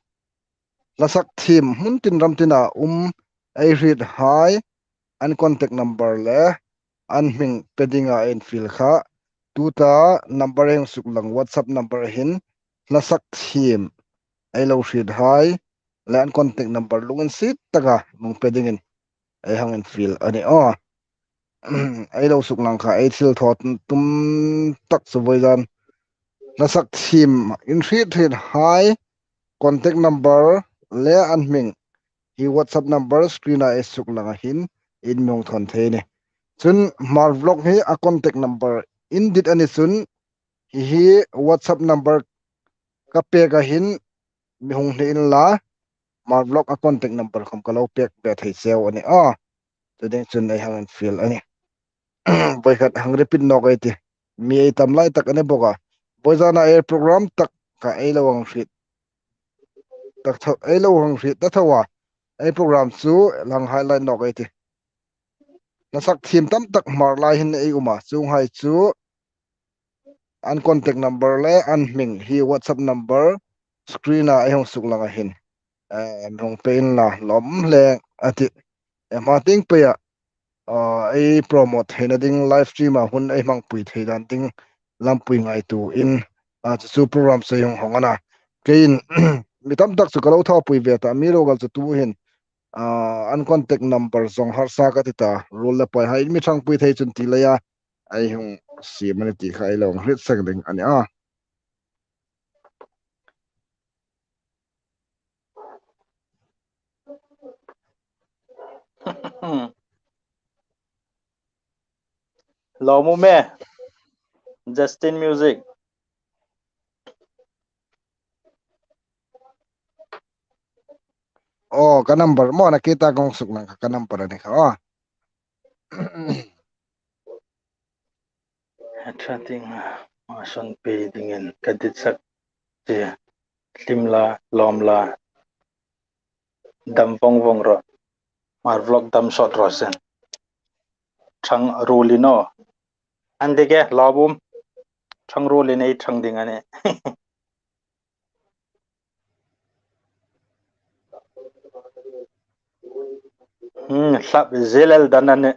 hlasak thiem hmun tin ram tina um ei hriet hai, an contact number le an hming pe dinga ei infiel kha. Tuta number ei hung suklang, WhatsApp number hin hlasak thiem ei lo hriet hai le an contact number lunginsiet taka hung pe dingin ei hang infiel a nih aw. Ei lo suklang kha, ei thil thaw tum tak chu vawizan. Hlasak thiem in hriet hriet hai, contact number le an hming hi WhatsApp number screen-a ei suklang a hin in mi hung thawn thei a nih. Chun Hmar Vlog hi a contact number in dit a ni chun hi hi WhatsApp number ka pek a hin mi hung hni inla, Hmar Vlog a contact number khawm ka lo pek ve thei cheu a nih aw. Chu ding chun ei hang infiel a nih. Voi khat hang repeat nawk ei tih. Mi ei tam lai tak a ni bawk a. Vawizana ei program tak kha ei lo hang hriet tak tho, ei lo hang hriet ta tho a. Ei program chu hang highlight nawk ei tih. Hlasak thiem tam tak Hmar lai hin ei um a. Chuonghai chu an contact number le an hming hi WhatsApp number screen-a ei hung suklang a hin, eh, hung pe inla lawm hle a tih. Eh, hma tieng peia, ah, ei promote theina ding, live stream-a hun ei hmangpui thei dan ding lampui ngaituoin, ah, chu chu program chu ei hung hawng a na. Keiin mi tam tak chu ka lo thawpui ve ta, amiruokchu tu hin, ah, an contact number zawng harsa ka ti ta, ruol le pawi hai in mi ṭhangpui thei chun ti leia ei hung siem a nih ti kha ei lo hang hriet seng ding a nih a. Lawm um e. Justin Music. Oh, ka number maw, na kei ta kong suklang kha, ka number a ni kha. Oh. A ṭha ding a, hmasawn pei dingin ka ditsak che. Hlim la, lawm la, dam vong vong rawh. Hmar Vlog dam sawt rawh seh. Ṭhang ruolin aw. An ti ke, lawm um. Ṭhang ruolin ei ṭhang ding a nih. Hmm, hlap zel el dan a nih.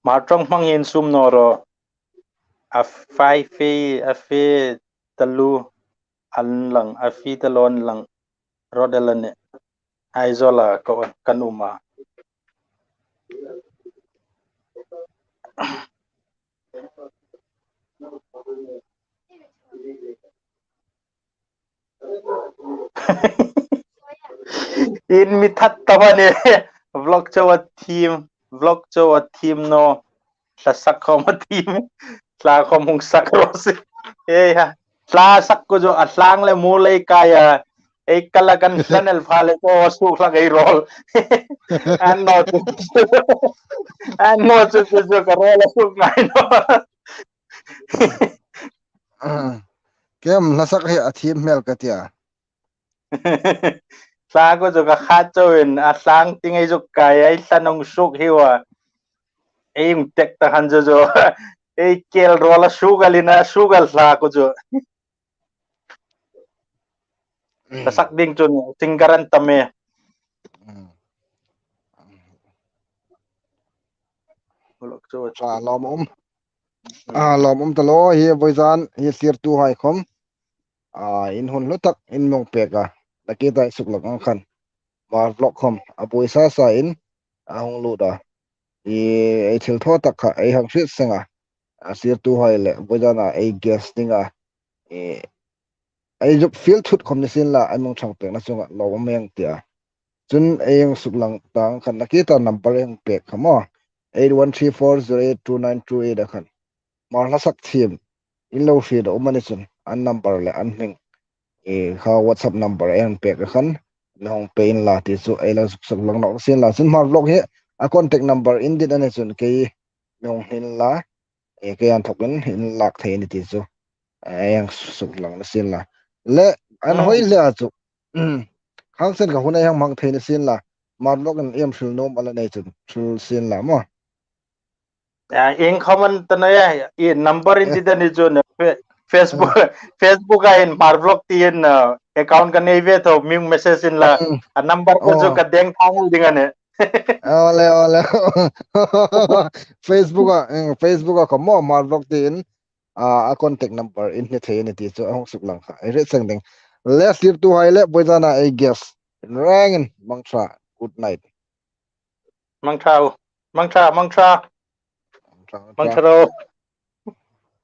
Hmar ṭawng hmang hin sum naw ro. A fai fe, a fe talu, an lang, a fe talu an lang. Rawt el a nih. Aizawl-a ka, kan um a. In mi that ta a nih. Vlog chau a thiem, vlog chau a thiem naw. Hla sak khawm a thiem. Hla khawm hung sak rawh se. Ei ha. Hla sak ku chu a tlâng le mu lei kai a. Ei kal a kan hlan el pha le ko su hlak ei rawl. An naw chu. An naw chu chu chu ka rawl a suk ngai naw. Kem hla sak hi a thiem hmel ka tia. Hla ku chu ka khat chauin a tlâng ting ei zuk kai ei hlan hung suk hi wa. Ei hung tek ta khan chu chu. Ei kel rawl a suk a lina suk a hla ku chu. Ka sak ding chun singer an tam e. Lawm um. A lawm um ta lo hi voizan hi sirtuhai khom. A in hun hlu tak in mi hung pek a. Nakie ta ei suklang ang khan. Hmar Vlog khom a buoi sa sa in a hung lut a. I ei thil thaw tak kha ei hang hriet seng a. A sirtuhai le voizan a ei guest ding a. I ei zuk fiel thut khom ni sien la, an mi hung ṭhang pekna chunga lawm um ang tia. Chun ei hang suklang ta ang khan nakie ta number ei hang pek kha maw. Eight one three four zero eight two nine two eight a khan. Hmar hla sak thiem in lo hriet a um a ni chun an number le an hming. I kha WhatsApp number ei hang pek a khan. Mi hung pe inla ti chu ei lo suklang nawk sien la. Chun Hmar Vlog hi a contact number in dit a ni chun kei mi hung hni inla. E, kei an thawkin in lak thei ni ti chu. E, hang suklang ni sien la. Le, an hoi le a chu. Hang sen ka hun ei hang hmang thei ni sien la. Hmar Vlog in iem hril nuom a la nei chun hril sien la maw. A, in comment ta na ya, i number in ti ta ni chu na, Fe-, Facebook, Facebook a in Hmar Vlog ti in, uh, account ka nei ve tho, mi message in la. A number ko chu ka deng thang ding a ni. Ole, ole. Facebook a, mm, Facebook a khom maw Hmar Vlog ti in, a, a contact number in hni thei ni ti chu a hung suklang kha. Ei hriet seng ding. Le sirtuhai le voizan a ei guest. Rang in, mangṭha. Good night. Mangṭha u. Mangṭha, mangṭha. Mangṭha, mangṭha. Mangṭha ro.